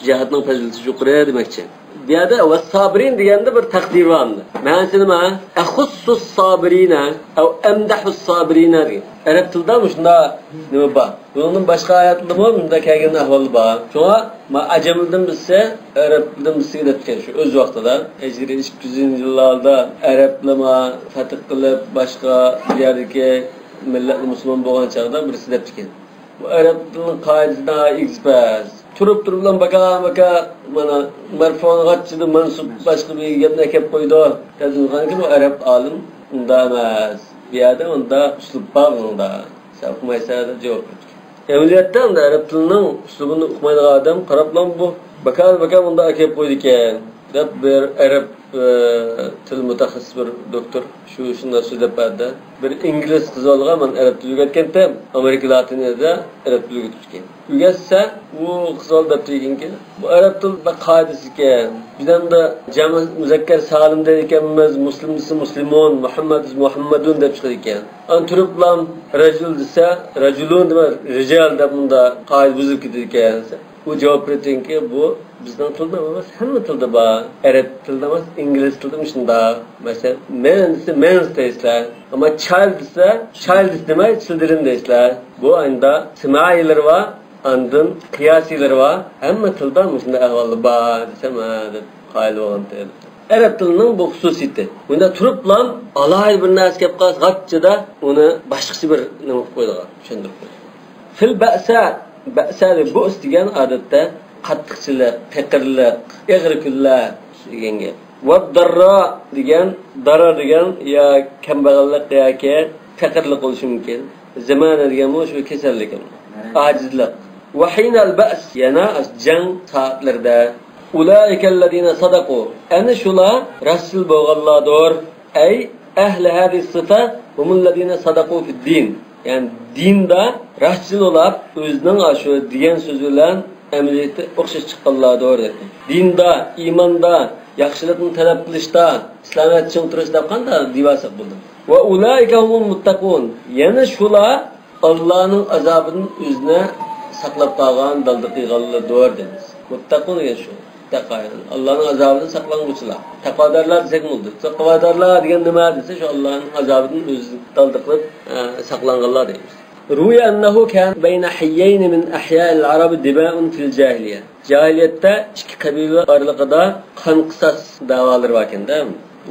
جىھادنىڭ پەزىلىتى يۇقىرى دېمەكچى. بۇ يەردە ۋەسسابىرىن دېگەندە بىر تەقدىر بار ئەمدى. مەنىسى نېمە؟ ئەخۇسسۇس سابىرىنە ئەۋ ئەمدەھۇس سابىرىنە دېگەن. ئەرەب تىلىدا مۇشۇنداق نېمە بار. بۇنىڭدىن باشقا ئايەتلەردىمۇ مۇنداق كەلگەن ئەھۋال بار. شۇڭا ما ئەجەملىدىن بىرسى، ئەرەبلىدىن بىرسىگە دەپتىكەن شۇ ئۆز ۋاقتىدا. ھىجرىي ئىككى يۈزىنچى يىللاردا ئەرەبلىما فەتھ قىلىپ، باشقا بۇ يەردىكى مىللەتنى مۇسۇلمان بولغان چاغدا بىرسى دەپتىكەن. بۇ ئەرەب تىلىنىڭ قائىدىسى ناھايىتى ئېگىز پەس. تۇرۇپ تۇرۇپلا باكا باكا مانا مەرفۇنىڭ غاچچىدا مەنسۇب باشقا بىر گەپنى ئەكەپ قويىدۇ. دەپ بۇ ئەرەب ئالىم ئۇنداق ئەمەس. بۇ يەردە ئۇنداق ئۇسلۇب بار بۇنىڭدا. سەن ئۇقمايسەن دەپ جاۋاب بېرىدىكەن. ئەمەلىيەتتە ئەمدى ئەرەب تىلىنىڭ ئۇسلۇبىنى ئۇقمايدىغان ئادەم قاراپلا بۇ باكا باكا مۇنداق ئەكەپ قويىدىكەن دەپ بىر ئەرەب، ئە، تىل مۇتەخەسسىس بىر دوكتور شۇ شۇنداق سۆزلەپ بەردى. بىر ئىنگلىز قىز بالىغا مەن ئەرەب تىلى ئۆگەتكەنتىم، ئامېرىكا لاتىنىيەدە ئەرەب تىلى ئۆگىتىدىكەن. ئۆگەتسە ئۇ قىز بالا دەپتىكەنكى، بۇ ئەرەب تىلى بەك قائىدىسىز ئىكەن. بىز ئەمدى جەمئى مۇزەككەر سالىم دەيدىكەنمىز، مۇسلىم دېسە مۇسلىمۇن، مۇھەممەد دېسە مۇھەممەدۇن دەپ چىقىدىكەن. ئاندىن تۇرۇپلام رەجۇل دېسە، رەجۇلۇن دېمەي، رىجال دەپ مۇنداق قائىدە بۇزۇلۇپ كېتىدىكەن. ئۇ جاۋاب بېرىدىكەنكى، بۇ بىزنىڭ تىلدا ئەمەس، ھەممە تىلدا بار. ئەرەب تىلدا ئەمەس، ئىنگلىز تىلدىمۇ شۇنداق. مەسىلەن، مەن دېسە، مەنس دەيسىلەر. ئەمما چايلد دېسە، چايلدس دېمەي، چىلدرىن دەيسىلەر. بۇ ئاينىدا سىمائىيلىرى بار، ئاندىن قىياسىيلىرى بار. ھەممە تىلدا مۇشۇنداق ئەھۋاللار بار دېسەم، ھە دەپ قايىل بولغانتى. ئەرەب تىلىنىڭ بۇ خۇسۇسىيىتى. بۇندا تۇرۇپلام ئالاھىدە بىر نەرسە كەپ قالسا، غاچچىدا ئۇنى باشقىچە بىر نېمە قىلىپ قويىدىغان، چۈشەندۈرۈپ قويىدىغان. فىل بەئسە، بەئسە دەپ بۇئس دېگەن ئادەتتە قاتتىقچىلىق، قېقىرلىق، ئېغىر كۈنلەر دېگەن گەپ. ۋەددەررا دېگەن، دەرر دېگەن يا كەمبەغەللىك ياكى پېقىرلىق بولۇشى مۇمكىن. زەمانە دېگەنمۇ شۇ كېسەللىك، ئاجىزلىق. ۋەھىنەل بەئس، يەنە جەڭ سائەتلىرىدە. ئۇلائىكەللەزىنە سەدەقۇ، ئەنە شۇلار راستچىل بولغانلاردۇر. ئەي ئەھلى ھەزىھىس سىفە ھۇمۇللەزىنە سەدەقۇ فىددىن. يەنى دىندا راستچىل بولۇپ، ئۆزىنىڭ ئاشۇ دېگەن سۆزى بىلەن ئەمەلىيىتى ئوخشاش چىققانلاردۇر دېدى. دىندا، ئىماندا، ياخشىلىقنى تەلەپ قىلىشتا، ئىسلامىيەتتە چىڭ تۇرۇشتا قانداق دېۋاساق بولدى. ۋە ئۇلائىكە ھۇمۇل مۇتتەقۇن. يەنە شۇلار ئاللانىڭ ئازابىدىن ئۆزىنى ساقلاپ قالغان، دالدا قىلغانلاردۇر دەيمىز. مۇتتەقۇن دېگەن شۇ. تەقۋا، يەنى ئاللانىڭ ئازابىدىن ساقلانغۇچىلار. تەقۋادارلار دېسەكمۇ بولىدۇ. تەقۋادارلار دېگەن نېمە دېسە، شۇ ئاللانىڭ ئازابىدىن ئۆزىنى دالدا قىلىپ، ئە، ساقلانغانلار دەيمىز. روي أنه كان بين حيين من أحياء العرب دماء في الجاهلية. جاھىلىيەتتە ئىككى قەبىلە ئارىلىقىدا قان قىساس دەۋالىرى باركەن-دە.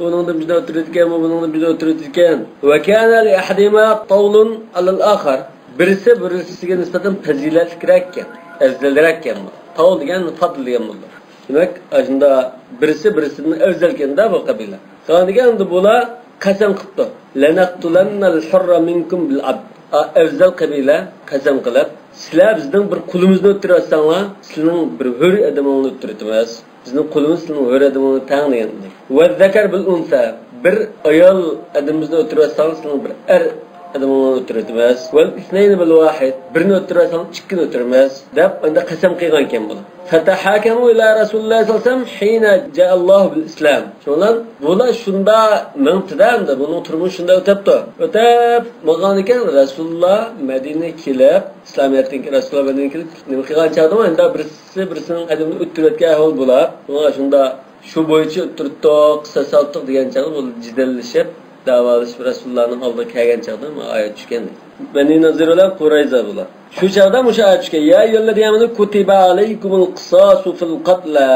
ئۇنىڭدىن بىزدە ئۆتتۈرىدىكەن، بۇ بۇنىڭدىن بىزدە ئۆتتۈرىدىكەن. وكان لأحدهما طول على الآخر. بىرسى بىرسىگە نىسبەتەن پەزىلەتلىكرەككەن، ئەۋزەلرەككەن. تاۋۇل دېگەن پادىل دېگەن بولىدۇ. دېمەك، ئاشۇندا بىرسى بىرسىدىن ئەۋزەلكەن-دە بۇ قەبىلە. ساڭا دېگەن ئەمدى بۇلار قەسەم قىپتۇ. لنقتلن الحر منكم بالعبد. ئا، ئەۋزەل قەبىلە قەسەم قىلىپ، سىلەر بىزنىڭ بىر قۇلىمىزنى ئۆلتۈرۈۋەتسەڭلار، سىلىنىڭ بىر ھۆر ئادىمىڭلارنى ئۆلتۈرۈۋېتىمىز. بىزنىڭ قۇلىمىز سىلىنىڭ ھۆر ئادىمىڭلارغا تەڭ دېگەن. والذكر بالأنثى، بىر ئايال ئادىمىمىزنى ئۆلتۈرۈۋەتسەڭلار، سىلىنىڭ بىر ئەر ئادەم ئوڭۇن ئۆلتۈرۈۋەتمەس. ۋەل ئىسنەينى بىل ۋاھىد، بىرنى ئۆلتۈرۈۋەتسەڭ ئىككىنى ئۆلتۈرمەس، دەپ ئەمدى قەسەم قىلغان ئىكەن بۇلار. فەتەھاكەمۇ ئىلا رەسۇلىللاھ سەللەللاھۇ ئەلەيھى ۋەسەللەم ھىينە جائەللاھۇ بىل ئىسلام. شۇڭلار بۇلار شۇندا مېڭىپتىدە، ئەمدى بۇنىڭ تۇرمۇشى شۇندا ئۆتەپتۇ. ئۆتەپ ماڭغان ئىكەن، رەسۇلۇللا مەدىنىگە كېلىپ، ئىسلامىيەتتىن كېيىن رەسۇلۇللا مەدىنىگە كېلىپ نېمە قىلغان چاغدا، ئەمدى بىرسى بىرسىنىڭ ئادىمىنى ئۆلتۈرۈۋەتكەن ئەھۋال بۇلار. شۇڭا شۇندا شۇ بويىچە ئۆلتۈرۈپتۇق، قىساس ئالدۇق دېگەن چاغدا بۇ جېدەللىشىپ، داۋالىشىپ، رەسۇلۇللانىڭ ئالدىغا كەلگەن چاغدا مانا ئايەت چۈشكەن. بەنى نەزىر بىلەن قۇرەيزە بۇلار. شۇ چاغدا مۇشۇ ئايەت چۈشكەن. يا أيها الذين آمنوا كتب عليكم القصاص في القتلى.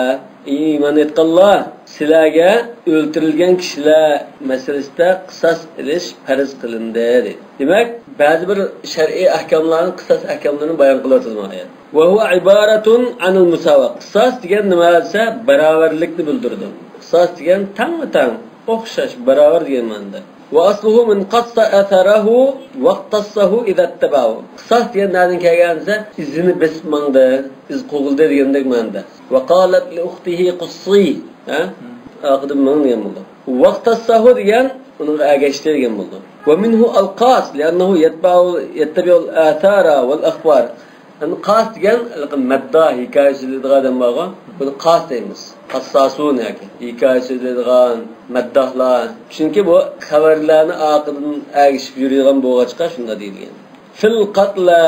ئى ئىمان ئېيتقانلار، سىلەرگە ئۆلتۈرۈلگەن كىشىلەر مەسىلىسىدە قىساس ئېلىش پەرز قىلىندى، دېدى. دېمەك، بەزى بىر شەرئىي ئەھكاملارنى، قىساس ئەھكاملىرىنى بايان قىلىۋاتىدۇ مانا ئايەت. وهو عبارة عن المساواة. قىساس دېگەن نېمە دېسە، باراۋەرلىكنى بىلدۈرىدۇ. قىساس دېگەن تەڭمۇ تەڭ، ئوخشاش، باراۋەر دېگەن مەنىدە. وأصله من قص أثره واقتصه إذا اتبعه. قىساس دېگەن نەدىن كەلگەن دېسە، ئىزىنى بېسىپ ماڭدى، ئىز قوغلىدى دېگەندەك مەنىدە. وقالت لأخته قصي. ھە؟ ئارقىدىن ماڭ دېگەن بولىدۇ. واقتصه دېگەن ئۇنىڭغا ئەگەشتى دېگەن بولىدۇ. ومنه القاص لأنه يتبع، يتبع الآثار والأخبار. ئەمدى قاس دېگەن ھېلىقى مەدداھ، ھېكايە سۆزلەيدىغان ئادەم بارغۇ، بۇنى قاس دەيمىز. قاسساسۇن ياكى ھېكايە سۆزلەيدىغان مەدداھلار. چۈنكى بۇ خەۋەرلەرنى ئارقىدىن ئەگىشىپ يۈرىدىغان بولغاچقا شۇنداق دېيىلگەن. في القتلى،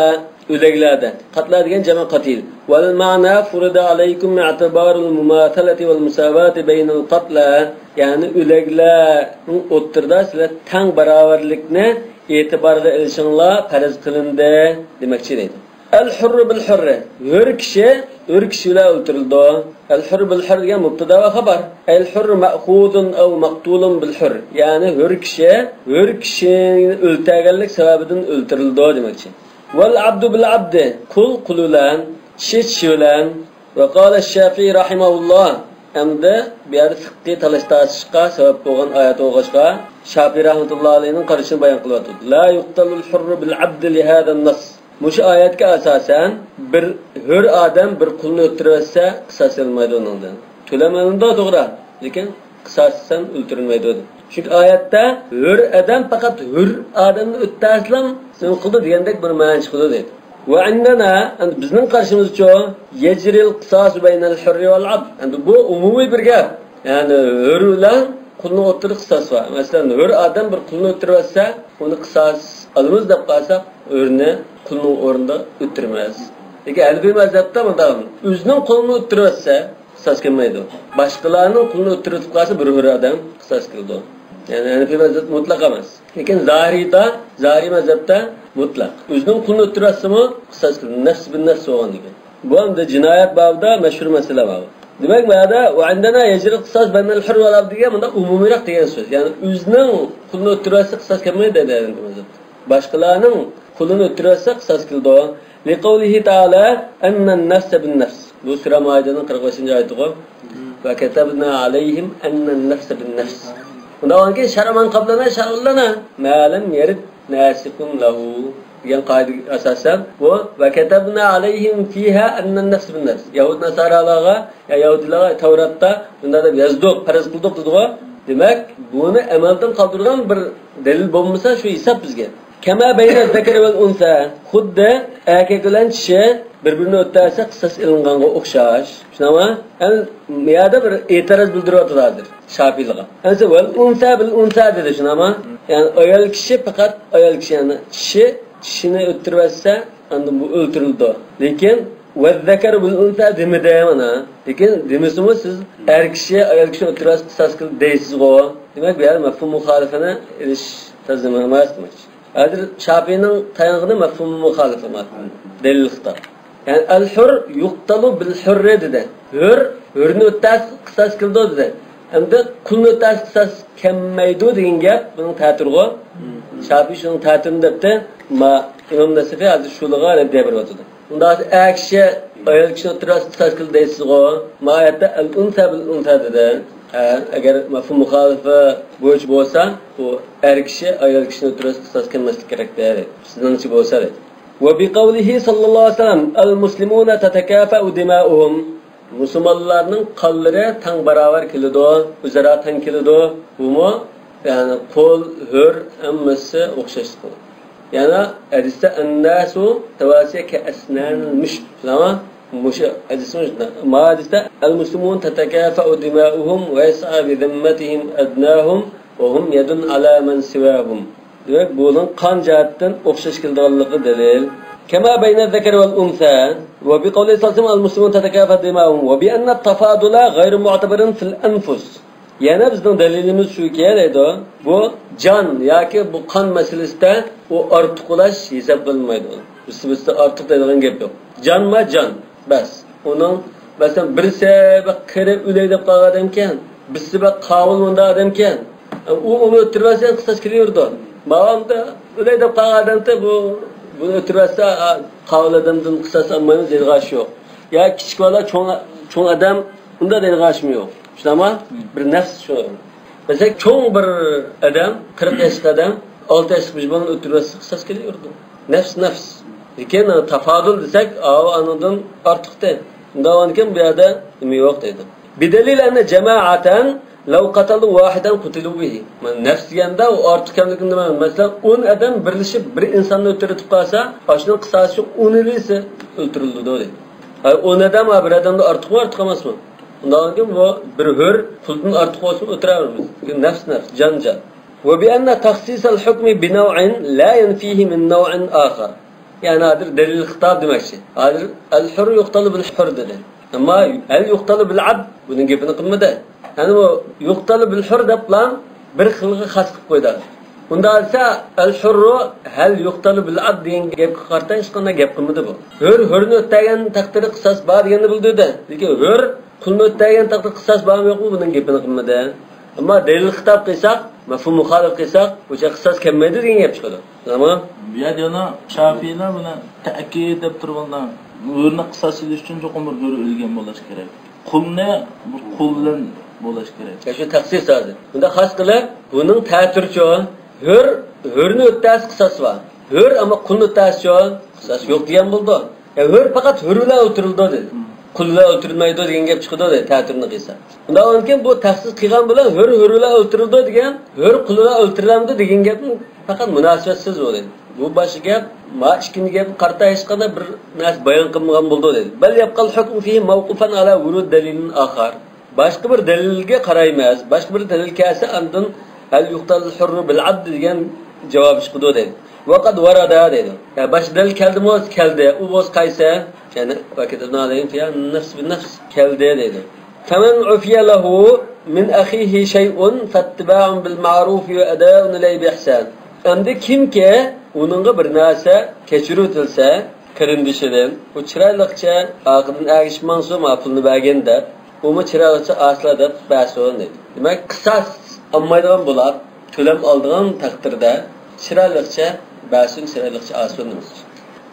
ئۆلەكلەردە. قەتلە دېگەن جەمئى قەتىل. والمعنى فرض عليكم اعتبار المماثلة والمساواة بين القتلى. يەنى ئۆلەكلەرنىڭ ئوتتۇرىدا سىلەر تەڭ باراۋەرلىكنى ئېتىبارغا ئېلىشىڭلار پەرز قىلىندى دېمەكچى دەيدۇ. الحر بالحر، ھۆر كىشى ھۆر كىشى بىلەن ئۆلتۈرۈلىدۇ. الحر بالحر دېگەن مۇبتادا ۋە خەبەر. الحر مأخوذ أو مقتول بالحر، يەنى ھۆر كىشى ھۆر كىشىنى ئۆلتۈرگەنلىك سەۋەبىدىن ئۆلتۈرۈلىدۇ دېمەكچى. والعبد بالعبد، قۇل قۇل بىلەن، چىشى چىشى بىلەن. وقال الشافعي رحمه الله، ئەمدى بۇ يەردە فىقھىي تالاش-تارتىشقا سەۋەب بولغان ئايەت بولغاچقا، شافىئى رەھمەتۇللاھى ئەلەيھنىڭ قارىشىنى بايان قىلىۋاتىدۇ. لا يقتل الحر بالعبد لهذا النص. مۇشۇ ئايەتكە ئاساسەن، بىر ھۆر ئادەم بىر قۇلنى ئۆلتۈرۈۋەتسە، قىساس ئېلىنمايدۇ ئۇنىڭدىن. تۆلەم ئېلىنىدۇ، توغرا، لېكىن قىساسەن ئۆلتۈرۈلمەيدۇ. چۈنكى ئايەتتە ھۆر ئادەم پەقەت ھۆر ئادەمنى ئۆلتۈرسىلا نېمە قىلىدۇ دېگەندەك بىر مەنە چىقىدۇ دەيدۇ. وعندنا، ئەمدى بىزنىڭ قارىشىمىزچۇ، يجري القصاص بين الحر والعبد. ئەمدى بۇ ئومۇمىي بىر گەپ. يەنى ھۆر بىلەن قۇلنىڭ ئوتتۇرىدا قىساس بار. مەسىلەن، ھۆر ئادەم بىر قۇلنى ئۆلتۈرۈۋەتسە، ئۇنى قىساس ئالىمىز دەپ قارىساق، ھۆرنى قۇلنىڭ ئورنىدا ئۆلتۈرىمىز. لېكىن ھەنىفىي مەزھەپتە مۇنداق، ئۆزىنىڭ قۇلىنى ئۆلتۈرۈۋەتسە، قىساس كەلمەيدۇ. باشقىلارنىڭ قۇلىنى ئۆلتۈرۈۋېتىپ قالسا، بىر ھۆر ئادەم قىساس كېلىدۇ. يەنى ھەنىفىي مەزھەپ مۇتلەق ئەمەس. لېكىن زاھىرىيدا، زاھىرىي مەزھەپتە مۇتلەق. ئۆزىنىڭ قۇلىنى ئۆلتۈرۈۋەتسىمۇ قىساس كېلىدۇ. نەفس بىن نەفس بولغاندىكىن. بۇ ئەمدى جىنايەت بابىدا مەشھۇر مەسىلە بار. دېمەك، بۇ يەردە وعندنا يجري القصاص بين الحر والعبد دېگەن مۇنداق ئومۇمىيراق دېگەن سۆز. يەنى ئۆزىنىڭ قۇلىنى ئۆلتۈرۈۋەتسە قىساس كەلمەيدۇ دەيدۇ. باشقىلارنىڭ قۇلىنى ئۆلتۈرۈۋەتسە قىساس كېلىدۇ. لقوله تعالى أن النفس بالنفس. بۇ سۈرە مائىدىنىڭ قىرىق بەشىنچى ئايىتىغۇ. وكتبنا عليهم أن النفس بالنفس. بۇنداق بولغاندىكىن شرع من قبلنا شرع لنا ما لم يرد ناسخ له دېگەن قائىدىگە ئاساسەن، بۇ وكتبنا عليهم فيها أن النفس بالنفس. يەھۇد ناسارالارغا، يا يەھۇدىيلارغا تەۋراتتا بۇنداق دەپ يازدۇق، پەرز قىلدۇق دېدىغۇ. دېمەك، بۇنى ئەمەلدىن قالدۇرغان بىر دەلىل بولمىسا، شۇ ھېساب بىزگە. كما بين الذكر والأنثى، خۇددى ئەركەك بىلەن چىشى بىر-بىرىنى ئۆلتۈرسە قىساس ئېلىنغانغا ئوخشاش. شۇنداقمۇ؟ ئەمدى بۇ يەردە بىر ئېتىراز بىلدۈرۈۋاتىدۇ ھازىر شافىئىلارغا. ئەمدى والأنثى بالأنثى دېدى، شۇنداقمۇ؟ يەنى ئايال كىشى پەقەت ئايال كىشى، يەنى چىشى چىشىنى ئۆلتۈرۈۋەتسە، ئاندىن بۇ ئۆلتۈرۈلىدۇ. لېكىن والذكر بالأنثى دېمىدى مانا. لېكىن دېمىسىمۇ سىز ئەر كىشى ئايال كىشىنى ئۆلتۈرۈۋەتسە قىساس كېلىدۇ دەيسىزغۇ. دېمەك، بۇ يەردە مەفھۇم مۇخالىپىنى ئېلىش تەرجىمە ئەمەس دېمەكچى. ھازىر شافىئىنىڭ تايانغىنى مەفھۇم مۇخالىپە، دەلىل خىتا. يەنى الحر يقتل بالحر دېدى. ھۆر ھۆرنى ئۆلتۈرسە قىساس كېلىدۇ دېدى. ئەمدى قۇلنى ئۆلتۈرسە قىساس كەلمەيدۇ دېگەن گەپ بۇنىڭ تەتۈرىغۇ. شافىئى شۇنىڭ تەتۈرىنى دەپتۇ. ما ئىمام نەسىفى ھازىر شۇلىغا رەددىيە بېرىۋاتىدۇ. ئۇنداق ئەر كىشى ئايال كىشىنى ئۆلتۈرسە قىساس كېلىدۇ دەيسىزغۇ. ما ئايەتتە الأنثى بالأنثى دېدى. ھە، ئەگەر مەفھۇم مۇخالىپە بويىچە بولسا، بۇ ئەر كىشى ئايال كىشىنى ئۆلتۈرسە قىساس كەلمەسلىكى كېرەك دەيدۇ. سىزنىڭچە بولسا دەيدۇ. وبقوله صلى الله عليه وسلم المسلمون تتكافأ دماؤهم. مۇسۇلمانلارنىڭ قانلىرى تەڭ باراۋەر كېلىدۇ، ئۆزئارا تەڭ كېلىدۇ. بۇمۇ، يەنى قۇل، ھۆر، ھەممىسى ئوخشاشلىق. يەنە ھەدىستە، الناس سواسية كأسنان المشط. شۇنداقمۇ؟ مۇشۇ ھەدىسمۇ شۇنداق. ما ھەدىستە، المسلمون تتكافأ دماؤهم ويسعى بذمتهم أدناهم وهم يد على من سواهم. دېمەك، بۇنىڭ قان جەھەتتىن ئوخشاش كېلىدىغانلىقى دەلىل. كما بين الذكر والأنثى وبقوله صلى الله عليه وسلم، المسلمون تتكافأ دماؤهم، وبأن التفاضل غير معتبر في الأنفس. يەنە بىزنىڭ دەلىلىمىز شۇكى، دەيدۇ، بۇ جان ياكى بۇ قان مەسىلىسىدە ئۇ ئارتۇقلاش ھېسابلانمايدۇ. بىرسى بىرسىدىن ئارتۇق دەيدىغان گەپ يوق. جانما جان، بەس. ئۇنىڭ، مەسىلەن، بىرسى بەك قېرى ئۆلەي دەپ قالغان ئادەمكەن، بىرسى بەك قاۋۇل مۇنداق ئادەمكەن. ئۇ ئۇنى ئۆلتۈرۈۋەتسە قىساس كېلىۋېرىدۇ. ماۋامدا ئۆلەي دەپ قالغان ئادەمدە بۇ، بۇنى ئۆلتۈرۈۋەتسە، ئا، قاۋۇل ئادەمدىن قىساس ئالمايمىز دەيدىغان ئىش يوق. يا كىچىك بالا، چوڭ، چوڭ ئادەم ئۇنداق دەيدىغان ئىشمۇ يوق. شۇنداقمۇ؟ بىر نەفس شۇ. مەسىلەن، چوڭ بىر ئادەم، قىرىق ياشلىق ئادەم، ئالتە ياشلىق بىر بالىنى ئۆلتۈرۈۋەتسە قىساس كېلىۋېرىدۇ. نەفس، نەفس. لېكىن تافادۇل دېسەك، ئاۋۇ ئانىڭدىن ئارتۇقتى. ئۇنداق بولغاندىكىن بۇ يەردە نېمە يوق دەيدۇ. بدليل أن جماعة لو قتلوا واحدا قتلوا به. مانا نەفس دېگەندە ئۇ ئارتۇق كەملىكنى دېمەيمەن. مەسىلەن، ئون ئادەم بىرلىشىپ بىر ئىنساننى ئۆلتۈرۈۋېتىپ قالسا، ئاشۇنىڭ قىساسى ئون ئېلىسى ئۆلتۈرۈلىدۇ دەيدۇ. ھەي، ئون ئادەم ھە بىر ئادەمدىن ئارتۇقمۇ، ئارتۇق ئەمەسمۇ؟ ئۇنداق بولغاندىكىن بۇ بىر ھۆر قۇلدىن ئارتۇق بولسىمۇ ئۆلتۈرەۋېرىمىز. نەفس نەفس، جان جان. وبأن تخصيص الحكم بنوع لا ينفيه من نوع آخر. يەنى ھازىر دەلىل خىتاب دېمەكچى. ھازىر الحر يقتل بالحر دېدى. ئەمما هل يقتل بالعبد؟ بۇنىڭ گېپىنى قىلمىدى. يەنى بۇ يقتل بالحر دەپلا بىر خىلغا خاس قىلىپ قويدى. ئۇنداق دېسە، الحر هل يقتل بالعبد دېگەن گەپكە قارىتا ھېچقانداق گەپ قىلمىدى بۇ. ھۆر ھۆرنى ئۆلتۈرگەن تەقدىردە قىساس بار دېگەننى بىلدۈردى. لېكىن ھۆر قۇلنى ئۆلتۈرگەن تەقدىردە قىساس بارمۇ يوقمۇ، بۇنىڭ گېپىنى قىلمىدى. ئەمما دەلىل خىتاب قىلساق، مەفھۇم مۇخالىپ قىلساق، بۇ چاغ قىساس كەلمەيدۇ دېگەن گەپ چىقىدۇ. تامام. بۇ يەردە يەنە شافىيلار بۇنى تەئكىد دەپ تۇرغاندا، ھۆرنى قىساس سېلىش ئۈچۈن چوقۇم بىر ھۆر ئۆلگەن بولۇش كېرەك. قۇلنى بىر قۇل بىلەن بولۇش كېرەك. يا شۇ تەخسىس ھازىر. بۇندا خاس قىلىپ، بۇنىڭ تەتۈرىچۇ، ھۆر، ھۆرنى ئۆتتەس قىساس بار. ھۆر ئەمما قۇلنى ئۆتتەسچۇ، قىساس يوق دېگەن بولىدۇ. يا ھۆر پەقەت ھۆر بىلەن ئۆلتۈرۈلىدۇ دېدى. قۇل بىلەن ئۆلتۈرۈلمەيدۇ دېگەن گەپ چىقىدۇ دېدى، تەتۈرنى قىلسا. ئۇنداق بولغاندىكىن بۇ تەخسىس قىلغان بىلەن ھۆر ھۆر بىلەن ئۆلتۈرۈلىدۇ دېگەن، ھۆر قۇل بىلەن ئۆلتۈرۈلەمدۇ دېگەن گەپنىڭ پەقەت مۇناسىۋەتسىز بولدى. بۇ باشقا گەپ، ما ئىككىنچى گەپكە قارىتا ھېچقانداق بىر نەرسە بايان قىلمىغان بولدى دېدى. بل يبقى الحكم فيه موقوفا على ورود دليل آخر. باشقا بىر دەلىلگە قارايمىز، باشقا بىر دەلىل كەلسە ئاندىن هل يقتل الحر بالعبد دېگەن جاۋاب چىقىدۇ دەيدۇ. وقد ورد دەيدۇ. يا باشقا دەلىل كەلدىمۇ؟ كەلدى. ئۇ بولسا قايسى؟ يەنى وكتبنا عليهم فيها النفس بالنفس كەلدى دەيدۇ. فمن عفي له من أخيه شيء فاتباع بالمعروف وأداء إليه بإحسان. ئەمدى كىمكى ئۇنىڭغا بىر نەرسە كەچۈرۈۋېتىلسە، قېرىندىشىدىن، ئۇ چىرايلىقچە ئارقىدىن ئەگىشىپ ماڭسۇن، مانا پۇلنى بەرگىن دەپ، ئۇمۇ چىرايلىقچە ئاسلا دەپ بەرسۇن دەيدۇ. دېمەك، قىساس ئالمايدىغان بولۇپ، تۆلەم ئالىدىغان تەقدىردە چىرايلىقچە بەرسۇن، چىرايلىقچە ئالسۇن دېمەكچى.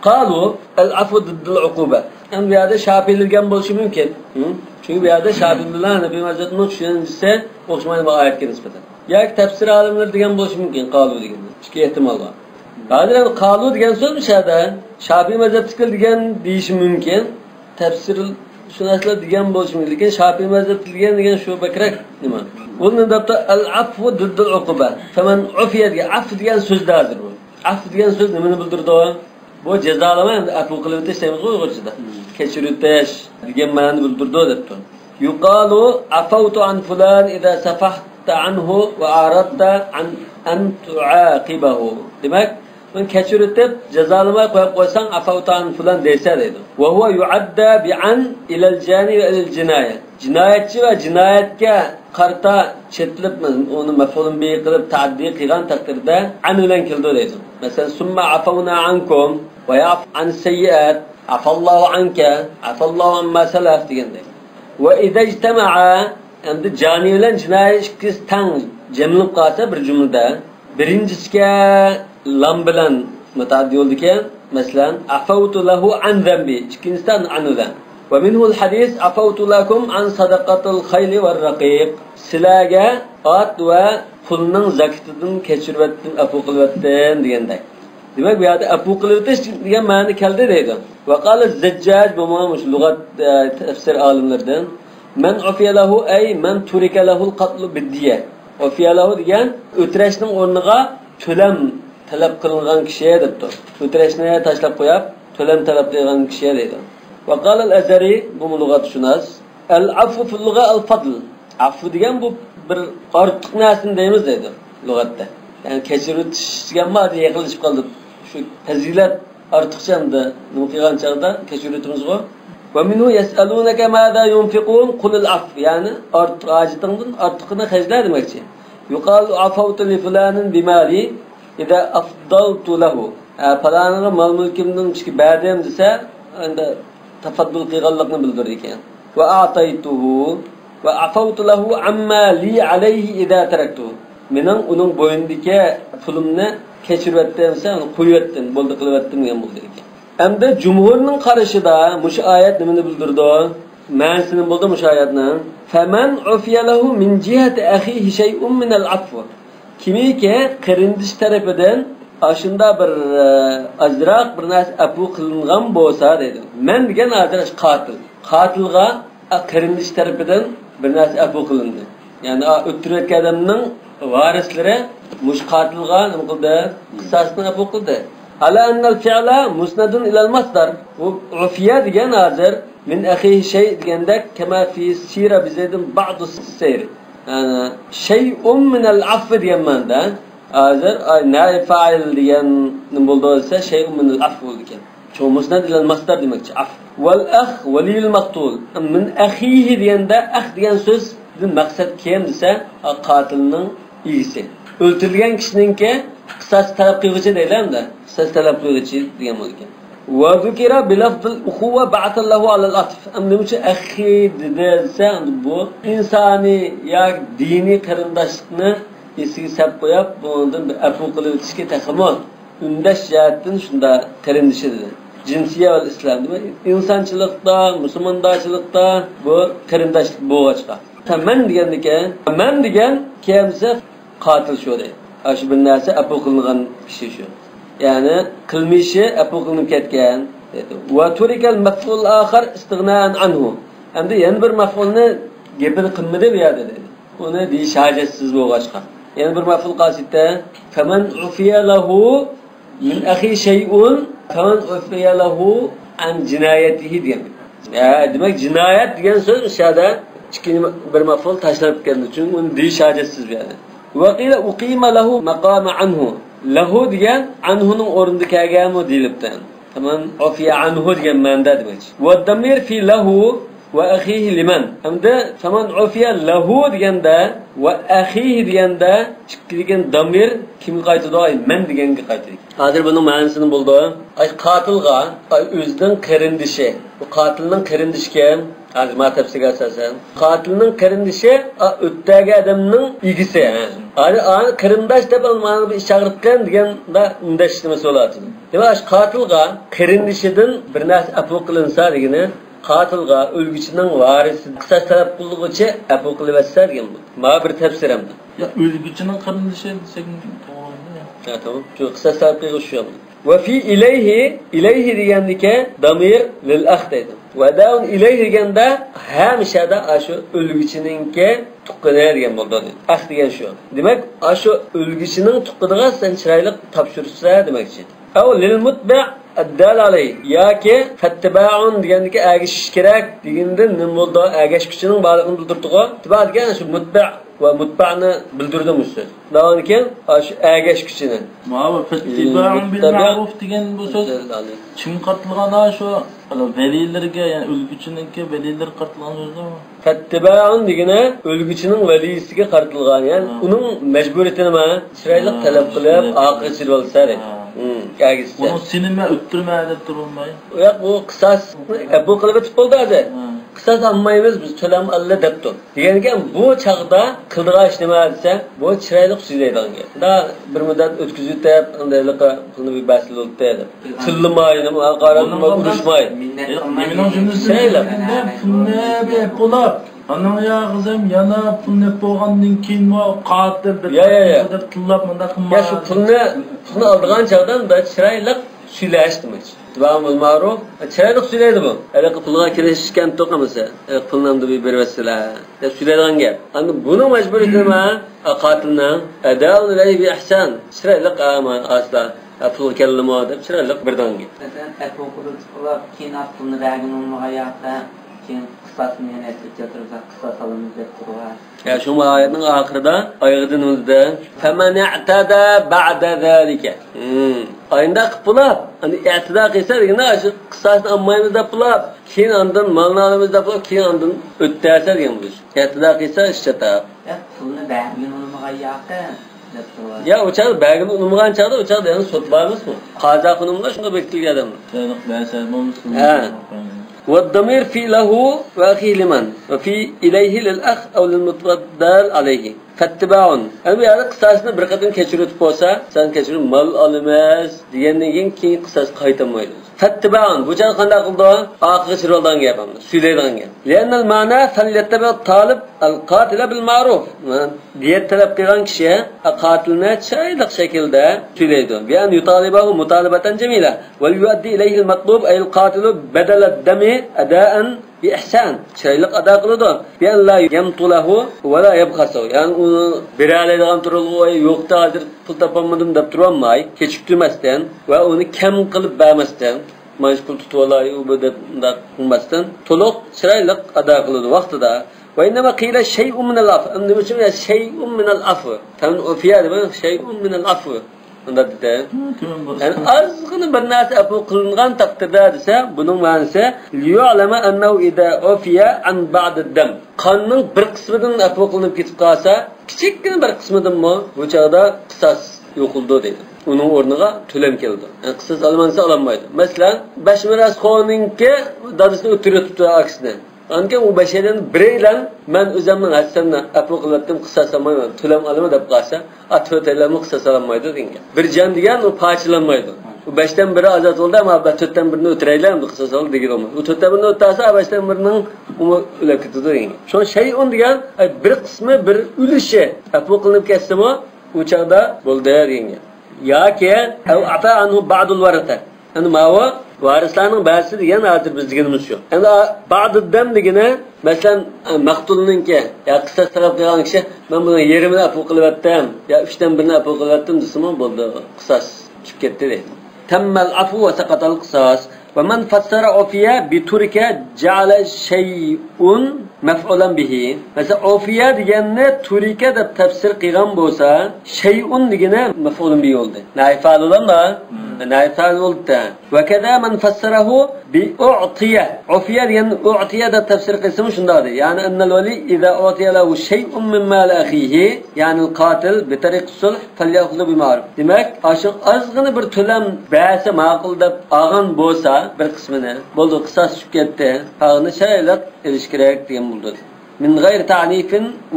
قالوا العفو ضد العقوبة. ئەمدى بۇ يەردە شاپىئىلەر دېگەن بولۇشى مۇمكىن. ھە؟ چۈنكى بۇ يەردە شاپىئىي بىلەن ھەنەفىي مەزھەپنىڭ چۈشەنچىسى ئوخشىمايدۇ بۇ ئايەتكە نىسبەتەن. ياكى تەپسىر ئالىملىرى دېگەن بولۇشى مۇمكىن، قالۇ دېگەندە. ئىككى ئېھتىمال بار. ھازىر ئەمدى قالۇ دېگەن سۆز مۇشۇ يەردە شاپىئىي مەزھەپتىكىلەر دېگەن دېيىشى مۇمكىن. تەپسىرشۇناسلار دېگەن بولۇشى مۇمكىن. لېكىن شاپىئىي مەزھەپتە دېگەن، دېگەن شۇ بەكرەك نېمە؟ ئۇ نېمە دەپتۇ؟ العفو ضد العقوبة. فمن عفي دېگەن، ئەفۇ دېگەن سۆزدە ھازىر بۇ. ئەفۇ دېگەن سۆز نېمىنى بىلدۈرىدۇ؟ بۇ جازالىما، ئەمدى ئەپۇ قىلىۋېتىش دەيمىزغۇ ئۇيغۇرچىدا. كەچۈرۈۋېتىش دېگەن مەنىنى بىلدۈرىدۇ دەپتۇ. يقال عفوت عن فلان إذا صفحت عنه وأعرضت عن أن تعاقبه. دېمەك، ئۇنى كەچۈرۈۋېتىپ، جازالىماي قويۇپ قويساڭ، عفوت عن فلان دەيسەن دەيدۇ. وهو يعدى بعن إلى الجاني وإلى الجناية. جىنايەتچى ۋە جىنايەتكە قارىتا چېتىلىپ، ئۇنى مەفئۇلۇن بىھى قىلىپ تەئەددى قىلغان تەقدىردە ئەن بىلەن كېلىدۇ دەيدۇ. مەسىلەن، ثم عفونا عنكم ويعفو عن السيئات، عفا الله عنك، عفا الله عما سلف دېگەندەك. وإذا اجتمعا، ئەمدى جانى بىلەن جىنايى ئىككىسى تەڭ جەملىنىپ قالسا بىر جۈملىدە، بىرىنچىسىگە لام بىلەن مۇتەئەددى بولىدىكەن. مەسىلەن، عفوت له عن ذنبي، ئىككىنچىسى عن بىلەن. ومنه الحديث عفوت لكم عن صدقة الخيل والرقيق. سىلەرگە ئات ۋە قۇلنىڭ زاكىتىدىن كەچۈرۈۋەتتىم، ئەپۇ قىلىۋەتتىم دېگەندەك. دېمەك، بۇ يەردە ئەپۇ قىلىۋېتىش دېگەن مەنە كەلدى دەيدۇ. وقال الزجاج، بۇمۇ مۇشۇ لۇغەت، ئە، تەپسىر ئالىملىرىدىن. من عفي له، أي من ترك له القتل بالدية. عفي له دېگەن ئۆلتۈرۈشنىڭ ئورنىغا تۆلەم تەلەپ قىلىنغان كىشى دەپتۇ. ئۆتۈرەشنى تاشلاپ قويۇپ، تۆلەم تەلەپ قىلغان كىشى دەيدۇ. وقال الأزهري، بۇمۇ لۇغەتشۇناس، العفو في اللغة الفضل. ئەفۇ دېگەن بۇ بىر ئارتۇق نەرسىنى دەيمىز دەيدۇ لۇغەتتە. يەنى كەچۈرۈۋېتىش دېگەن بۇ يېقىنلىشىپ قالدى. شۇ پەزىلەت ئارتۇقچە ئەمدى نېمە قىلغان چاغدا كەچۈرۈۋېتىمىزغۇ. ومنه يسألونك ماذا ينفقون قل العفو. يەنى ئارتۇق ھاجىتىڭدىن ئارتۇقىنى خەجلە دېمەكچى. يقال عفوت لفلان بمالي إذا أفضلت له. ھە، پالانىغا مال-مۈلكۈمدىن ئىچكى بەردىم دېسە، ئەمدى تەفەددۇل قىلغانلىقنى بىلدۈرىدىكەن. وأعطيته وعفوت له عما لي عليه إذا تركته. مېنىڭ ئۇنىڭ بوينىدىكى پۇلۇمنى كەچۈرۈۋەتتىم دېسە، ئۇنى قويۇۋەتتىم، بولدى، قىلىۋەتتىم دېگەن بولىدىكەن. ئەمدى جۇمھۇرنىڭ قارىشىدا مۇشۇ ئايەت نېمىنى بىلدۈرىدۇ؟ مەنىسى نېمە بولدى مۇشۇ ئايەتنىڭ؟ فمن عفي له من جهة أخيه شيء من العفو. كىمكى قېرىندىشى تەرىپىدىن ئاشۇنداق بىر، ئە، ئازراق بىر نەرسە ئەپۇ قىلىنغان بولسا دەيدۇ. مەن دېگەن ھازىر قاتىل. قاتىلغا، ئە، قېرىندىشى تەرىپىدىن بىر نەرسە ئەپۇ قىلىندى. يەنى، ئا، ئۆلتۈرۈۋەتكەن ئادەمنىڭ ۋارىسلىرى مۇشۇ قاتىلغا نېمە قىلدى؟ قىساسنى ئەپۇ قىلدى. على أن الفعل مسند إلى المصدر. بۇ عفي دېگەن ھازىر من أخيه شيء دېگەندەك، كما في سير بزيد بعض السير. يەنى شيء من العفو دېگەن مەنىدە. ھازىر، ئاي، نائىب فائىل دېگەن نېمە بولىدۇ دېسە، شيء من العفو بولىدىكەن. شۇ مسند إلى المصدر دېمەكچى، ئەف. والأخ ولي المقتول. من أخيه دېگەندە، ئەخ دېگەن سۆزدىن مەقسەت كىم دېسە، قاتىلنىڭ ئىگىسى. ئۆلتۈرۈلگەن كىشىنىڭكى قىساس تەلەپ قىلغۇچى دەيلى ئەمدى. قىساس تەلەپ قىلغۇچى دېگەن بولىدىكەن. وذكر بلفظ الأخوة بعثا له على العطف. ئەمدى نېمە ئۈچۈن ئەخى دېدى دېسە، بۇ ئىنسانىي ياكى دىنىي قېرىنداشلىقنى ئېسىگە سەپ قويۇپ، بۇنىڭدىن بىر ئەپۇ قىلىۋېتىشكە تېخىمۇ ئۈندەش جەھەتتىن شۇنداق قېرىندىشى دېدى. جىنسىيە ۋەل ئىسلام دېمەك، ئىنسانچىلىقتا، مۇسۇلماندارچىلىقتا بۇ قېرىنداشلىق بولغاچقا. مەن دېگەندىكىن، مەن دېگەن كەمسە قاتىل شۇ دەيدۇ. ئاشۇ بىر نەرسە ئەپۇ قىلىنغان كىشى شۇ. يەنى قىلمىشى ئەپۇ قىلىنىپ كەتكەن. وترك المفعول الآخر استغناء عنه. ئەمدى يەنە بىر مەفئۇلنى گېپىنى قىلمىدى بۇ يەردە دەيدۇ. ئۇنى دېيىش ھاجەتسىز بولغاچقا. يەنە بىر مەفئۇل قالسا، فمن عفي له من أخيه شيء كمن عفي له عن جنايته دېگەن. ھە، دېمەك، جىنايەت دېگەن سۆز مۇشۇ يەردە ئىككىنچى بىر مەفئۇل تاشلىنىپ كەتتى. چۈنكى ئۇنى دېيىش ھاجەتسىز بۇ يەردە. وقيل أقيم له مقام عنه. له دېگەن عنه نىڭ ئورنىدا كەلگەنمۇ دېيىلىپتۇ. فمن عفي عنه دېگەن مەنىدە دېمەكچى. والضمير في له وأخيه لمن. ئەمدى فمن عفي له دېگەندە ۋە أخيه دېگەندە ئىككى دېگەن دامىر كىمگە قايتىدۇ؟ ئاي، مەن دېگەنگە قايتىدۇ. ھازىر بۇنىڭ مەنىسى نېمە بولىدۇ؟ ئاي، قاتىلغا، ئاي، ئۆزىنىڭ قېرىندىشى. بۇ قاتىلنىڭ قېرىندىشى كىم؟ ھازىر ما تەپسىرگە ئاساسەن. قاتىلنىڭ قېرىندىشى، ئا، ئۆتتەگەن ئادەمنىڭ ئىگىسى. ھە. ئاي، ئاي، قېرىنداش دەپ مانا بىر ئىش چاقىرىپ قىلغان دېگەن ئىندەش نېمىسى بولاتتى. دېمەك، ئاشۇ قاتىلغا قېرىندىشىدىن بىر نەرسە ئەپۇ قىلىنسا دېگىنى، قاتىلغا ئۆلگۈچىنىڭ ۋارىسى قىساس تەلەپ قىلغۇچى ئەپۇ قىلىۋەتسە دېگەن بۇ. مانا بىر تەپسىر ئەمدى. يا، ئۆلگۈچىنىڭ قېرىندىشى دېسەك توغرا بولمايدۇ. ھە، تامام. شۇ قىساس تەلەپ قىلغۇچى شۇ ئەمدى. وفي إليه، إليه دېگەندىكى دامىر للأخ دەيدۇ. وداع إليه دېگەندە ھەمىشەدە ئاشۇ ئۆلگۈچىنىڭكى تۇغقىنى دېگەن بولىدۇ. ئەخ دېگەن شۇ. دېمەك، ئاشۇ ئۆلگۈچىنىڭ تۇغقىنىغا سەن چىرايلىق تاپشۇرۇپسەن دېمەكچى. أو للمتبع الدال عليه ياكى فاتباع دېگەندىكى ئەگىشىش كېرەك دېگىنىدىن نېمە بولىدۇ؟ ئەگەشكۈچىنىڭ بارلىقىنى بىلدۈرىدىغۇ. تىبا دېگەن شۇ مۇتبەئ ۋە مۇتبەئنى بىلدۈرىدۇ مۇشۇ سۆز. داۋامىدىن كېيىن ئاشۇ ئەگەشكۈچىنى. ماۋۇ فاتتىباع بىل مەرۇف دېگەن بۇ سۆز كىمگە قارىتىلغان؟ شۇ ۋەلىيلىرىگە، يەنى ئۆلگۈچىنىڭكى ۋەلىيلىرىگە قارىتىلغان سۆزدۇر. فاتتىباع دېگىنى ئۆلگۈچىنىڭ ۋەلىيسىگە قارىتىلغان، يەنى ھە. ئۇنىڭ مەجبۇرىيىتىنى ما چىرايلىق ھە، تەلەپ قىلىپ، شۇنداق. ئاخىرى چىدىۋالسا دەيدۇ. ھە. ھىم، ئەگىشسە. ئۇنىڭ سېنىمەن ئۆلتۈرمە دەپ تۇرۇلماي. ياق، بۇ قىساس ئەپۇ قىلىۋېتىپ بولدى ھازىر. ھە. قىساس ئالمايمىز بىز، تۆلەم ئاللا دەپتۇ. دېگەنكەن بۇ چاغدا قىلىدىغان ئىش نېمە دېسە، بۇ چىرايلىق سۆزلەيدىغان گەپ. دا بىر مۇددەت ئۆتكۈزۈۋېتىپ، ئانداق ھېلىقى پۇلنى بىر بەرسىلى بولۇپتۇ دەپ. تىللىماي، نېمە، ھاقارەتلىمەي، ئۇرۇشماي. نېمىنىڭ جۈملىسى چىرايلىق. پۇلنى بېرىپ بولۇپ، ئاناڭ يا قىزىم يەنە پۇلنى بولغاندىن كېيىنمۇ قاتىل بىر يا، يا، يا. تىللاپ مۇنداق قىلما. يا، شۇ پۇلنى، پۇلنى ئالىدىغان چاغدا مۇنداق چىرايلىق سۆزلەش دېمەكچى. ئىتتىباء بىل مەرۇف، چىرايلىق سۆزلەيدۇ بۇ. ھېلىقى پۇلغا كېلىشكەنتۇق ئەمىسە، ھېلىقى پۇلنى ئەمدى بېرىۋەتسىلە دەپ سۆزلەيدىغان گەپ. ئەمدى بۇنىڭ مەجبۇرىيىتى نېمە؟ قاتىلنىڭ ئەداءۇن ئىلەيھى بى ئىھسان، چىرايلىق، ئا، مانا ئاسلا، ئا، پۇلغا كەلدىمۇ دەپ چىرايلىق بېرىدىغان گەپ. مەسىلەن، ئەپۇ قىلىپ، ئۇلار كېيىن ئاز پۇلنى بەرگىنى بولمىغان ياقتا، كېيىن قىساسنى يەنە ئەسلىگە كەلتۈرۈپ، قىساس ئالىمىز دەپ تۇرغان. يا، شۇ ئايەتنىڭ ئاخىرىدا، ئايىغىدىن ئۆزىدە، فَمَنِ اعْتَدَى بَعْدَ ذَلِكَ. ھىم. ئاينداق قىلىپ بولۇپ، ئەمدى ئەتىدا قىلسا دېگەندە، شۇ قىساسنى ئالمايمىز دەپ بولۇپ، كېيىن ئاندىن مالنى ئالىمىز دەپ بولۇپ، كېيىن ئاندىن ئۆتەسە دېگەن بولۇش. ئەتىدا قىلسا ئىش چاتاق. يا، پۇلنى بەرگىنى بولمىغان ياقى دەپ تۇرغان. يا، ئۇ چاغدا بەرگىنى ئۇنىمىغان چاغدا، ئۇ چاغدا يەنە سوت بارمىسمۇ؟ قازا قۇنۇمدا شۇنداق بېكىتىلگەن ئادەم. سېنىق بەرسە بولمىسۇن. ھە. والضمير في له وأخيه لمن؟ وفي إليه للأخ أو للمتفضل عليه. فاتباع. ئەمدى بۇ يەردە قىساسنى بىر قېتىم كەچۈرۈۋېتىپ بولسا، سەن كەچۈرۈپ مال ئالىمىز دېگەندىن كېيىن، كېيىن قىساس قايتالمايدۇ. فاتباع. بۇ چاغدا قانداق قىلىدۇ؟ ئارقىغا چىرىۋالىدىغان گەپ ئەمدى. سۆزلەيدىغان گەپ. لأن المعنى فليتبع الطالب القاتل بالمعروف. دىيەت تەلەپ قىلغان كىشى قاتىلنى چىرايلىق شەكىلدە سۆزلەيدۇ. بأن يطالبه مطالبة جميلة. وليؤدي إليه المطلوب أي القاتل بدل الدم أداء بإحسان. چىرايلىق ئادا قىلىدۇ. بأن لا يمطله ولا يبخسه. يەنى ئۇنى بېرەلەيدىغان تۇرۇلغۇ، يوقتا ھازىر پۇل تاپالمىدىم دەپ تۇرۇۋالماي، كېچىكتۈرمەستىن ۋە ئۇنى كەم قىلىپ بەرمەستىن، مانا شۇ پۇل تۇتۇۋالاي، ئۇ بۇ دەپ ئۇنداق قىلماستىن، تولۇق چىرايلىق ئادا قىلىدۇ ۋاقتىدا. وإنما قيل شيء من العفو. ئەمدى نېمە ئۈچۈن شيء من العفو؟ فمن عفي دېمەي، شيء من العفو. ئۇنداق دېدى. يەنى ئازغىنە بىر نەرسە ئەپۇ قىلىنغان تەقدىردە دېسە، بۇنىڭ مەنىسى ليعلم أنه إذا عفي عن بعض الدم. قاننىڭ بىر قىسمىدىن ئەپۇ قىلىنىپ كېتىپ قالسا، كىچىككىنە بىر قىسمىدىنمۇ، بۇ چاغدا قىساس يوقىلىدۇ دەيدۇ. ئۇنىڭ ئورنىغا تۆلەم كېلىدۇ. يەنى قىساس ئالىمەن دېسە ئالالمايدۇ. مەسىلەن، بەش مىراسخورنىڭكى دادىسىنى ئۆلتۈرۈۋېتىپتۇ ئاكىسىنى. ئاندىن كېيىن ئۇ بەشەيلەن بىرەيلەن، مەن ئۆزۈمنىڭ ھەسسەمنى ئەپۇ قىلىۋەتتىم، قىساس ئالمايمەن، تۆلەم ئالىمەن دەپ قالسا، ئا، تۆتەيلەنمۇ قىساس ئالالمايدۇ دېگەن گەپ. بىر جان دېگەن ئۇ پارچىلانمايدۇ. ئۇ بەشتىن بىرى ئازاد بولدى، ئەمما بە-، تۆتتىن بىرىنى ئۆتۈرەيلى، ئەمدى قىساس ئال دېگىلى بولمايدۇ. ئۇ تۆتتىن بىرىنى ئۆتەلسە، ئا، بەشتىن بىرىنىڭ ئۇمۇ ئۆلۈپ كېتىدۇ دېگەن گەپ. شۇڭا شەيئۇن دېگەن، ئەي، بىر قىسمى، بىر ئۈلۈشى ئەپۇ قىلىنىپ كەتسىمۇ، ئۇ چاغدا بولدى دېگەن گەپ. ياكى، ئەۋ ئەفا ئەنھۇ بەئدۇل ۋەرەسە. ئەنە ماۋۇ ۋارىسلارنىڭ بەزىسى دېگەن ھازىر بىز دېگىنىمىز شۇ. ئەمدى بەئدۇددەم دېگىنى، مەسىلەن، مەقتۇلنىڭكى يا قىساس تەلەپ قىلغان كىشى، مەن بۇنىڭ يېرىمىنى ئەپۇ قىلىۋەتتىم، يا ئۈچتىن بىرىنى ئەپۇ قىلىۋەتتىم دېسىمۇ بولدى، قىساس چۈشۈپ كەتتى دەيدۇ. تەممەل ئەفۇ ۋە سەقەتەل قىساس. ۋە مەن فەسسەرە ئۇفىيە بىتۇركە جەئەلە شەيئۇن مەفئۇلەن بىھى. مەسىلەن، ئۇفىيە دېگەننى تۇرىكە دەپ تەپسىر قىلغان بولسا، شەيئۇن دېگىنى مەفئۇلۇن بىھى بولدى. نائىب فائىل بولامدۇ؟ مم. نائىب فائىل بولدى. ۋە كەزا مەن فەسسەرەھۇ بىئۇئتىيە. ئۇفىيە دېگەننى ئۇئتىيە دەپ تەپسىر قىلسىمۇ شۇنداق دەيدۇ. يەنى، ئەننەل ۋەلىي ئىزا ئۇئتىيە لەھۇ شەيئۇن مىن مالى ئەخىھى، يەنى قاتىل بىتەرىقى سۇلھ فەليەخۇزۇ بىمەرۇف. دېمەك، ئاشۇ ئازغىنە بىر تۆلەم بەرسە ماقۇل دەپ ئالغان بولسا بىر قىسمىنى، بولدى، قىساس چۈشۈپ كەتتى، قالغىنى چىرايلىق ئېلىش كېرەك دېگەن بولدى. من غير تعنيف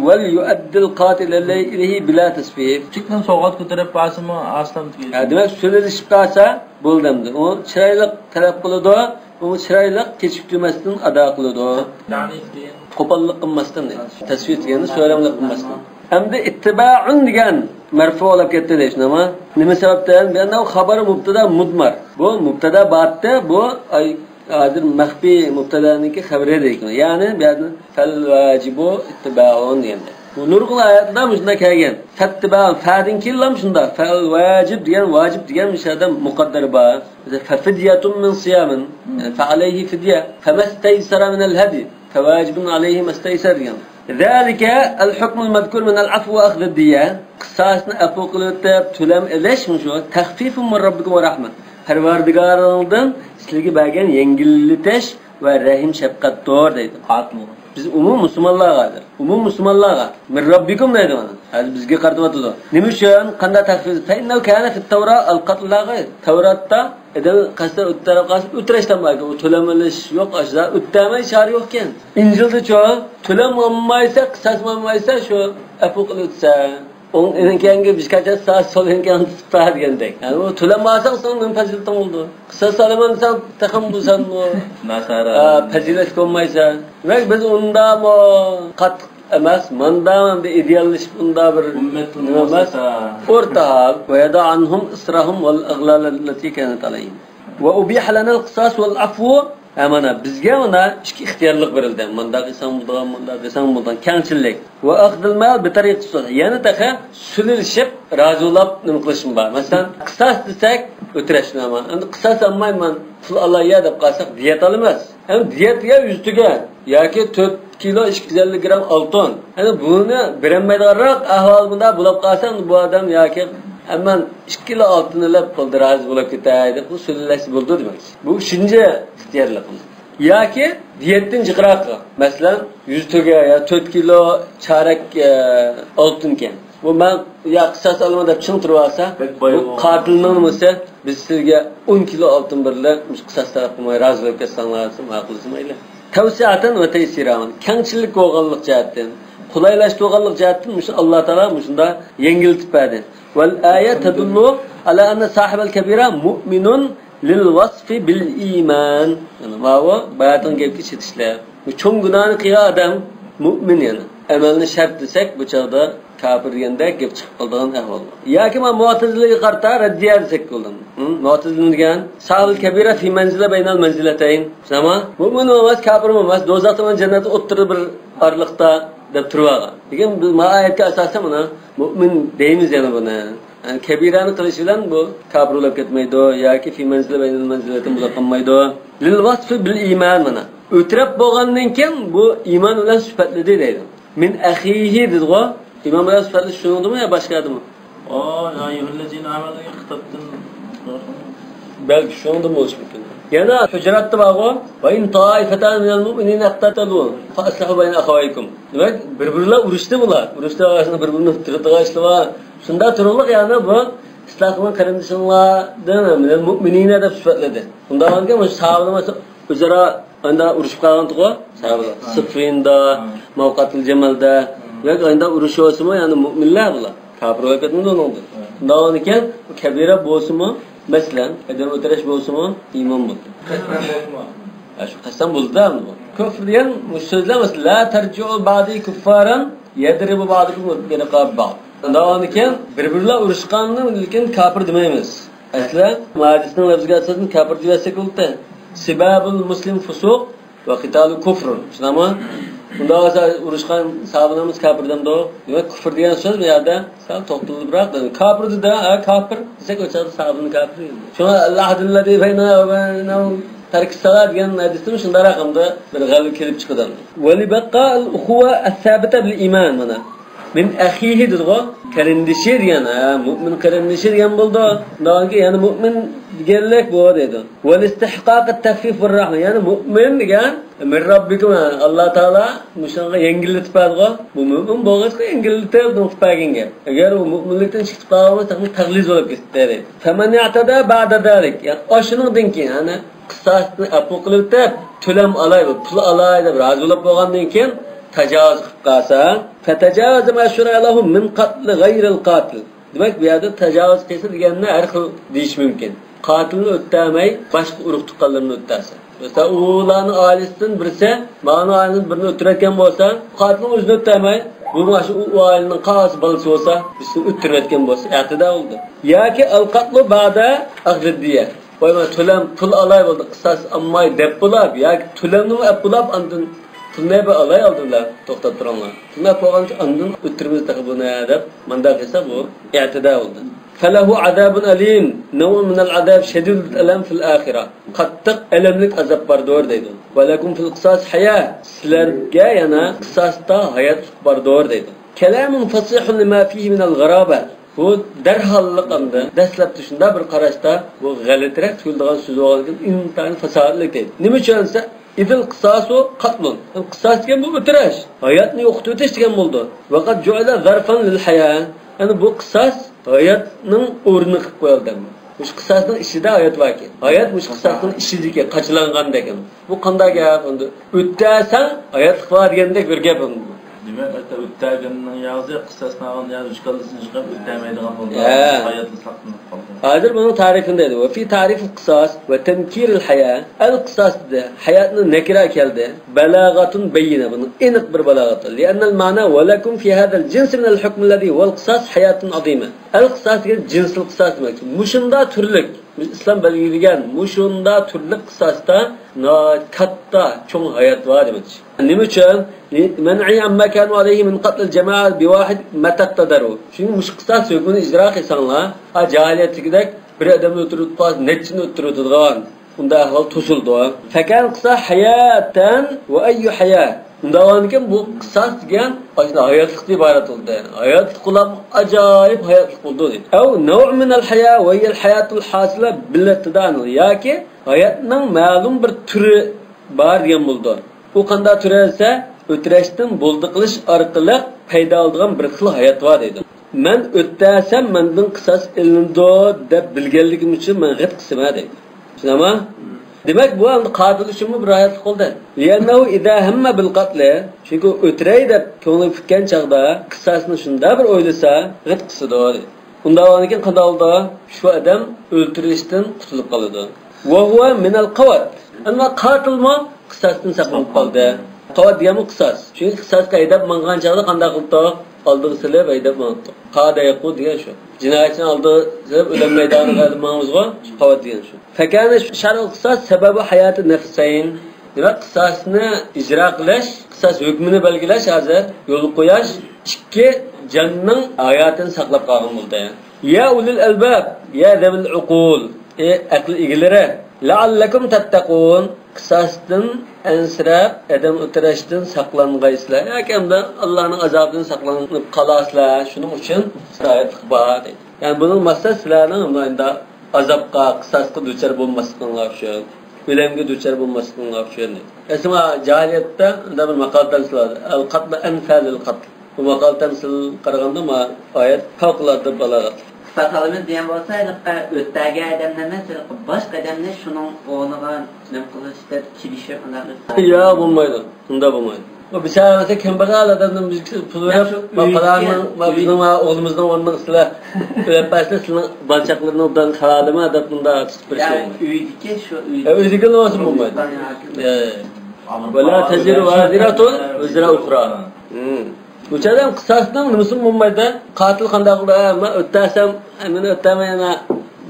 وليؤدي القاتل إليه بلا تسفيف. كىچىكتىن سوۋغات كۆتۈرۈپ بارسىمۇ ئاسلام تۈگەيدۇ. ھە، دېمەك، سۆزلىشىپ قالسا بولدى ئەمدى. ئۇ چىرايلىق تەلەپ قىلىدۇ، ئۇ چىرايلىق كېچىكتۈرمەستىن ئادا قىلىدۇ. تەنىف دېگەن. قوپاللىق قىلماستىن دەيدۇ. تەسۋىت دېگەننى سۆرەملىك قىلماستىن. ئەمدى ئىتتىبائۇن دېگەن مەرفۇ بولۇپ كەتتى دەيسىلەرمۇ؟ نېمە سەۋەبتىن؟ بىئەننەھۇ خەبەرۇ مۇبتەدا مۇدمەر. بۇ مۇبتەدا بارتتى، بۇ ئاي، ھازىر مەخپىي مۇبتەدانىڭكى خەۋىرى دەيدۇ. يەنى بۇ يەردىن فەل ۋاجىبۇ ئىتتىبائۇن دېگەندە. بۇ نۇرغۇن ئايەتلەردە مۇشۇنداق كەلگەن. فەتتىبائۇن، فەدىن كېيىنلا مۇشۇنداق. فەل ۋاجىب دېگەن، ۋاجىب دېگەن مۇشۇ يەردە مۇقەددەر بار. فەفىديەتۇن مىن سىيامىن. يەنى فەئەلەيھى فىديە. فەمەستەيسەرە مىنەل ھەدي. فەۋاجىبۇن ئەلەيھى مەستەيسەر دېگەن. ذلك الحكم المذكور من العفو وأخذ الدية. قىساسنى ئەپۇ قىلىۋېتىپ، تۆلەم ئېلىش مۇشۇ. تەخفىفۇن مىن رەببىكۇم ۋە رەھمە. پەرۋەردىگارىڭدىن سىلەرگە بەرگەن يەڭگىللىتىش ۋە رەھىم شەپقەتتۇر دەيدۇ. قاتىل. بىز ئومۇم مۇسۇلمانلارغا ھازىر. ئومۇم مۇسۇلمانلارغا. مىن رەببىكۇم دەيدۇ مانا. ھازىر بىزگە قارىتىۋاتىدۇ. نېمە ئۈچۈن؟ قانداق تەخفىف؟ فەئىننەھۇ كانە فىت تەۋرا ئەل قەتل لا غەير. تەۋراتتا ئادەم قەستەن ئۆتتۈرۈپ قالسا ئۆتتۈرۈشتىن بار ئىكەن. ئۇ تۆلەم ئېلىش يوق، ئاشۇدا ئۆتتۈرمەي چارە يوق ئىكەن. ئىنجىلدىچۇ؟ تۆلەم ئالمايسا، قىساس ئالمايسا، شۇ ئەپۇ قىلىۋەتسە. ئۇنىڭ كەينىگە بىر قانچە سائەت سولىنىڭ كەينىگە تۇتۇپ بار دېگەندەك. يەنى ئۇ تۆلەم ئالساڭ، سېنىڭ نېمە پەزىلىتىڭ بولىدۇ؟ قىساس ئالىمەن دېسەڭ، تېخىمۇ سەن بۇ، ناسارا. ئا، پەزىلەتكە بولمايسەن. دېمەك، بىز ئۇنداقمۇ قاتتىق ئەمەس، ماندا بىر ئىدېئاللىشىپ، ئۇنداق بىر ئۈممەتۇل نېمە ئەمەس. مۇسلىمە. ئورتا ھال. ويضع عنهم إصرهم والأغلال التي كانت عليهم. وأبيح لنا القصاص والعفو. ھە، مانا، بىزگە مانا ئىككى ئىختىيارلىق بېرىلدى. مۇنداق دېسەڭ بولىدىغان، مۇنداق دېسەڭ بولىدىغان، كەڭچىللىك. وأخذ المال بطريق الصلح. يەنە تېخى سۆزلىشىپ، رازى بولاپ نېمە قىلىشمۇ بار. مەسىلەن، قىساس دېسەك، ئۆتۈرەشنى ئالىمەن. ئەمدى قىساس ئالماي مەن پۇل ئالاي يا دەپ قالساق، دىيەت ئالىمىز. ئەمدى دىيەت دېگەن يۈز تۆگە ياكى تۆت كىلو ئىككى يۈز ئەللىك گرام ئالتۇن. ئەمدى بۇنى بېرەلمەيدىغانراق ئەھۋال بۇنداق بولۇپ قالسا، بۇ ئادەم ياكى، ئە، مەن ئىككى كىلو ئالتۇن ئېلىپ، پۇلدا رازى بولۇپ كېتەي دەپ، بۇ سۆزلەشسە بولىدۇ دېمەكچى. بۇ ئۈچىنچى ئىختىيارلىقىمىز. ياكى دىيەتتىن جىقراق، مەسىلەن، يۈز تۆگە يا تۆت كىلو چارەك، ئە، ئالتۇنكەن. بۇ مەن يا قىساس ئالىمەن دەپ چىڭ تۇرۇۋالسا، بەك باي بۇ بولغان. قاتىلنىڭ نېمىسى، بىز سىزگە ئون كىلو ئالتۇن بېرىلىپ، مۇشۇ قىساس تەلەپ قىلماي، رازى بولۇپ كەتسەڭلار دېسە، ماقۇل دېسە مەيلى. توسعة وتيسيرا، كەڭچىللىك بولغانلىق جەھەتتىن، قولايلاشتۇرغانلىق جەھەتتىن مۇشۇ ئاللا تائالا مۇشۇنداق يەڭگىلتىپ بەردى. والآية تدل على أن صاحب الكبيرة مؤمن للوصف بالإيمان. يەنى ماۋۇ باياتىن گەپكە چېتىشلەپ. بۇ چوڭ گۇناھنى قىلغان ئادەم مۇئمىن يەنى. ئەمەلنى شەرت دېسەك، بۇ چاغدا كاپىر دېگەندەك گەپ چىقىپ قالىدىغان ئەھۋال بار. ياكى مانا مۇئتەزىلىگە قارىتا رەددىيە دېسەك بولىدۇ. ھە؟ مۇئتەزىلە دېگەن، صاحىبۇل كەبىرە فى مەنزىلە بەينەل مەنزىلەتەين. شۇنداقمۇ؟ مۇئمىن بولماس، كاپىر بولماس، دوزاختا بىلەن جەننەتنىڭ ئوتتۇرىدا بىر ئارىلىقتا دەپ تۇرۇۋالغان. لېكىن بىز ما ئايەتكە ئاساسەن مانا مۇئمىن دەيمىز يەنە بۇنى. يەنى كەبىرانى قىلىش بىلەن بۇ كاپىر بولۇپ كەتمەيدۇ ياكى فى مەنزىلە بەينەل مەنزىلەتەين بولۇپ قالمايدۇ. لىل ۋەسفى بىل ئىمان مانا. ئۆترەپ بولغاندىن كېيىن بۇ ئىمان بىلەن سۈپەتلىدى دەيدۇ. مىن ئەخىھى دېدىغۇ. ئىمان بىلەن سۈپەتلىشىش شۇنىڭدىمۇ يا باشقا يەردىمۇ؟ ئۇ يا ئەييۇھەللەزىنە ئامەنۇ دېگەن خىتابتىن. بەلكى شۇنىڭدىن بولۇشى مۇمكىن. يەنە ھۇجراتتا بارغۇ. ۋە ئىن تائىفەتانى مىنەل مۇئمىنىنە ئىقتەتەلۇ فە ئەسلىھۇ بەينە ئەخەۋەيكۇم. دېمەك، بىر-بىرلەر ئۇرۇشتى بۇلار. ئۇرۇشتا ئارىسىدا بىر-بىرىنى ئۆلتۈرىدىغان ئىشلار بار. شۇنداق تۇرۇقلۇق يەنى بۇ ئىسلام قېرىندىشىڭلاردىن مىنەل مۇئمىنىنە دەپ سۈپەتلىدى. ئۇنداق بولغانكەن، مۇشۇ ساھابىلار ئۆزئارا ئانداق ئۇرۇشۇپ قالغانتىغۇ ساھابىلار. ھە. سىففىندا، ھە. مەۋقەتىل جەمەلدە. ھە. ياكى ئانداق ئۇرۇشۇۋالسىمۇ، يەنى مۇئمىنلەر بۇلار. كاپىر بولۇپ كەتمىدى ئۇنىڭدىن. ھە. شۇنداق بولغاندىكەن، بۇ كەبىرە بولسىمۇ، مەسىلەن، ئادەم ئۆلتۈرۈش بولسىمۇ، ئىمان بولدى. قەستەن بولسىمۇ؟ ھە، شۇ قەستەن بولدى ئەمدى بۇ. كۇفر دېگەن مۇشۇ سۆزلەر ئەمەس. لا تەرجىئۇ بەئدى كۇففارەن يەدرىبۇ بەئدۇكۇم رىقابە بەئد. شۇنداق بولغاندىكەن، بىر-بىرلەر ئۇرۇشقاننى لېكىن كاپىر دېمەيمىز. ئەسلى، ھەدىسنىڭ لەپزىگە ئاساسەن كاپىر دېيەرسەك بولدى. سىبابۇل مۇسلىم فۇسۇق ۋە قىتالۇ كۇفر. شۇنداقمۇ؟ بۇنداق بولسا ئۇرۇشقان ساھابىلىرىمىز كاپىر دەمدۇ؟ دېمەك، كۇفر دېگەن سۆز بۇ يەردە سەل توختىلىپراق. كاپىر دېدى، ھە، كاپىر دېسەك، ئۇ چاغدا ساھابىنى كاپىر دېدى. شۇڭا ئەل ئەھدۇللەزى بەينەنا ۋە بەينەھۇم تەركۇس سالا دېگەن ھەدىستىمۇ شۇنداقراق ھەمدە بىر غەلۋە كېلىپ چىقىدۇ. ۋە لىبەقائىل ئۇخۇۋە ئەسسابىتە بىل ئىمان مانا. مىن ئەخىھى دېدىغۇ، قېرىندىشى دېگەن، ھە، مۇئمىن قېرىندىشى دېگەن بولىدۇ. شۇنداقكى، يەنى مۇئمىن دېگەنلىك بۇ دەيدۇ. ۋەل ئىستىھقاقى تەخفىف ۋەر رەھمە، يەنى مۇئمىن دېگەن، مىن رەببىكۇم، ئاللا تائالا مۇشۇنىڭغا يەڭگىللىتىپ بەردىغۇ. بۇ مۇئمىن بولغاچقا يەڭگىللىتىپ نېمە قىلىپ بەرگەن گەپ. ئەگەر ئۇ مۇئمىنلىكتىن چىقىپ قالغان بولسا، تېخىمۇ تەغلىز بولۇپ كېتەتتى. فەمەن ئەتەدە بەئدە زالىك، يەنى ئاشۇنىڭدىن كېيىن، يەنى قىساسنى ئەپۇ قىلىۋېتىپ، تۆلەم ئالاي، پۇل ئالاي دەپ رازى بولۇپ بولغاندىن كېيىن تاجاۋۇز قىلىپ قالسا، فەتەجاۋەزە مە شۇرىئە لەھۇ مىن قەتلى غەيرىل قاتىل. دېمەك، بۇ يەردە تاجاۋۇز قىلسا دېگەننى ھەر خىل دېيىش مۇمكىن. قاتىلنى ئۆلتۈرمەي، باشقا ئۇرۇق تۇغقانلىرىنى ئۆلتۈرسە. مەسىلەن، ئۇلارنىڭ ئائىلىسىدىن بىرسى مانا ئائىلىدىن بىرىنى ئۆلتۈرۈۋەتكەن بولسا، قاتىلنىڭ ئۆزىنى ئۆلتۈرمەي، بۇ مانا شۇ ئۇ ئائىلىنىڭ قالغان بالىسى بولسا، بىرسىنى ئۆلتۈرۈۋەتكەن بولسا، ئەتىدە بولدى. ياكى ئەل قەتلۇ بەئدە ئەخزىد دىيە. ۋاي، مانا تۆلەم، پۇل ئالاي بولدى، قىساس ئالماي دەپ بولاپ، ياكى تۆلەمنىمۇ ئەپ بولاپ، ئاندىن پۇلنى بىر ئالاي ئالدى بىلەن، توختاپ تۇرۇڭلار. پۇلنى ئەپ بولغانچە ئاندىن ئۆتتۈرىمىز تېخى بۇنى دەپ، مانداق قىلسا بۇ ئەتىدە بولدى. فەلەھۇ ئازابۇن ئەلىم، نەۋئۇن مىنەل ئازاب شەدىدۇل ئەلەم فىل ئاخىرە. قاتتىق ئەلەملىك ئازاب باردۇر دەيدۇ. ۋەلەكۇم فىل قىساس ھايا، سىلەرگە يەنە قىساستا ھاياتلىق باردۇر دەيدۇ. كەلامۇن فەسىھۇن لىما فىھى مىنەل غەرابە. بۇ دەرھاللىق ئەمدى دەسلەپتە شۇنداق بىر قاراشتا بۇ غەلىتىرەك تۇيۇلىدىغان سۆز بولغاندىكىن ئىنتايىن پاساھەتلىك دەيدۇ. نېمە ئۈچۈن دېسە، ئىزىل قىساسۇ قەتلۇن. قىساس دېگەن بۇ ئۆلتۈرۈش، ھاياتنى يوقىتىۋېتىش دېگەن بولىدۇ. ۋەقەد جۇئىلە زەرفەن لىل ھايا. يەنى بۇ قىساس ھاياتنىڭ ئورنىنى قىلىپ قويۇلدى. مۇشۇ قىساسنىڭ ئىچىدە ھايات باركەن. ھايات مۇشۇ قىساسنىڭ ئىچىدىكى قاچىلانغاندەك. بۇ قانداق گەپ ئەمدى؟ ئۆتەسەڭ ھاياتلىق بار دېگەندەك بىر گەپ ئەمدى بۇ. دېمەك، ئاتا ئۆتەگەننىڭ ياغزى قىساسنى ئالغان ياغزى ئۈچ كاللىسىنى چىقىرىپ ئۆتەلمەيدىغان بولدى. ھە. ھاياتى ساقلىنىپ قالدى. ھازىر بۇنىڭ تەرىپىنى دەيدۇ. وفي تعريف القصاص وتنكير الحياة، القصاص دېدى. ھاياتنى نەكىرە كەلدى. بلاغة بينة، بۇنىڭ ئېنىق بىر بالاغىتى. لأن المعنى ولكم في هذا الجنس من الحكم الذي هو القصاص حياة عظيمة. القصاص دېگەن جنس القصاص دېمەكچى. مۇشۇنداق تۈرلۈك، بىز ئىسلام بەلگىلىگەن مۇشۇنداق تۈرلۈك قىساستا ناھايىتى كاتتا، چوڭ ھايات بار دېمەكچى. نېمە ئۈچۈن؟ لمنعه عما كانوا عليه من قتل الجماعة بواحد متى اقتدروا. چۈنكى مۇشۇ قىساس ھۆكمىنى ئىجرا قىلساڭلار، ھە، جاھىلىيەتتىكىدەك بىر ئادەمنى ئۆلتۈرۈپ قالسا، نەچچىنى ئۆلتۈرۈۋېتىدىغان ئۇنداق ئەھۋال توسۇلىدۇ. فكان القصاص حياة، وأي حياة. ئۇنداق بولغاندىكىن بۇ قىساس دېگەن ئاشۇنداق ھاياتلىقتىن ئىبارەت بولدى. ھاياتلىق بولۇپ ئاجايىپ ھاياتلىق بولدى دەيدۇ. أو نوع من الحياة وهي الحياة الحاصلة بالابتداء، ياكى ھاياتنىڭ مەلۇم بىر تۈرى بار دېگەن بولىدۇ. ئۇ قانداق تۈرى دېسە، ئۆترەشتىن بولدى قىلىش ئارقىلىق پەيدا ئالىدىغان بىر خىل ھايات بار دەيدۇ. مەن ئۆتەسەم مەندىن قىساس ئېلىنىدۇ دەپ بىلگەنلىكىم ئۈچۈن مەن غىت قىسىمەن دەيدۇ. چۈشىنەما؟ دېمەك، بۇ ئەمدى قاتىل ئۈچۈنمۇ بىر ھاياتلىق بولدى. لأنه إذا هم بالقتل، چۈنكى ئۆترەي دەپ كۆڭلى پۈككەن چاغدا قىساسنى شۇنداق بىر ئويلىسا، غىت قىسىدۇ دەيدۇ. ئۇنداق بولغاندىكىن قانداق بولىدۇ؟ شۇ ئادەم ئۆلتۈرۈشتىن قۇتۇلۇپ قالىدۇ. وهو من القواد. ئەمما قاتىلمۇ قىساستىن ساقلىنىپ قالدى. قواد دېگەنمۇ قىساس. چۈنكى قىساسقا ھەيدەپ ماڭغان چاغدا قانداق قىلدۇق؟ ئالدىغا سېلىپ ھەيدەپ ماڭدۇق. قاد يقود دېگەن شۇ. جىنايەتچىنى ئالدىغا سېلىپ ئۆلەلمەيدىغان ھالدا ماڭىمىزغۇ، قواد دېگەن شۇ. فكان شرع القصاص سبب حياة النفسين. دېمەك، قىساسنى ئىجرا قىلىش، قىساس ھۆكمىنى بەلگىلەش، ھازىر يولغا قويۇش ئىككى جاننىڭ ھاياتىنى ساقلاپ قالغان بولدى. يا أولي الألباب، يا ذوي العقول، ئەي ئەقىل ئىگىلىرى، لعلكم تتقون، قىساستىن ئەنسىرەپ، ئادەم ئۆلتۈرۈشتىن ساقلانغايسىلەر. ياكى ئەمدى ئاللانىڭ ئازابىدىن ساقلىنىپ قالارسىلەر، شۇنىڭ ئۈچۈن ھاياتلىق بار دەيدۇ. يەنى بۇنىڭ مەقسەت سىلەرنىڭ ئازابقا، قىساسقا دۇچار بولماسلىقىڭلار ئۈچۈن. ئۆلۈمگە دۇچار بولماسلىقىڭلار ئۈچۈن. ئەسلى جاھىلىيەتتە ئۇنداق بىر ماقال تەمسىل بار. القتل أنفى للقتل. بۇ ماقال تەمسىل قارىغاندا ما ئايەت پەۋقۇلئاددە بالاغەتلىك. قىساس ئالىمىز دېگەن بولسا، ھېلىقى ئۆتەگەن ئادەمنى ئەمەس، ھېلىقى باشقا ئادەمنى شۇنىڭ ئورنىغا نېمە قىلىش دەپ كېلىشىپ ئۇنداق قىلسا. ياق، بولمايدۇ. ئۇنداق بولمايدۇ. ئۇ بىچارە كەمبەغەل ئادەمدىن بىز پۇل بېرىپ، ما پالانىڭ، ما بىزنىڭ، ما ئوغلىمىزنىڭ ئورنىنى سىلەر ئۆلۈپ بەرسىلەر، سىلەرنىڭ بالىچاقلىرىنى ئوبدان قىلالىمەن دەپ مۇنداق تۇتۇپ بېرىش بولمايدۇ. ئۆيدىكى شۇ ئۆيدىكى. ئۆيدىكى بولسا بولمايدۇ. ولا تزر وازرة وزر أخرى. بۇ چاغدا قىساسنىڭ نېمىسىمۇ بولمايدۇ. قاتىل قانداق قىلدى؟ ھە، مەن ئۆتەسەم، مېنى ئۆتەمەي يەنە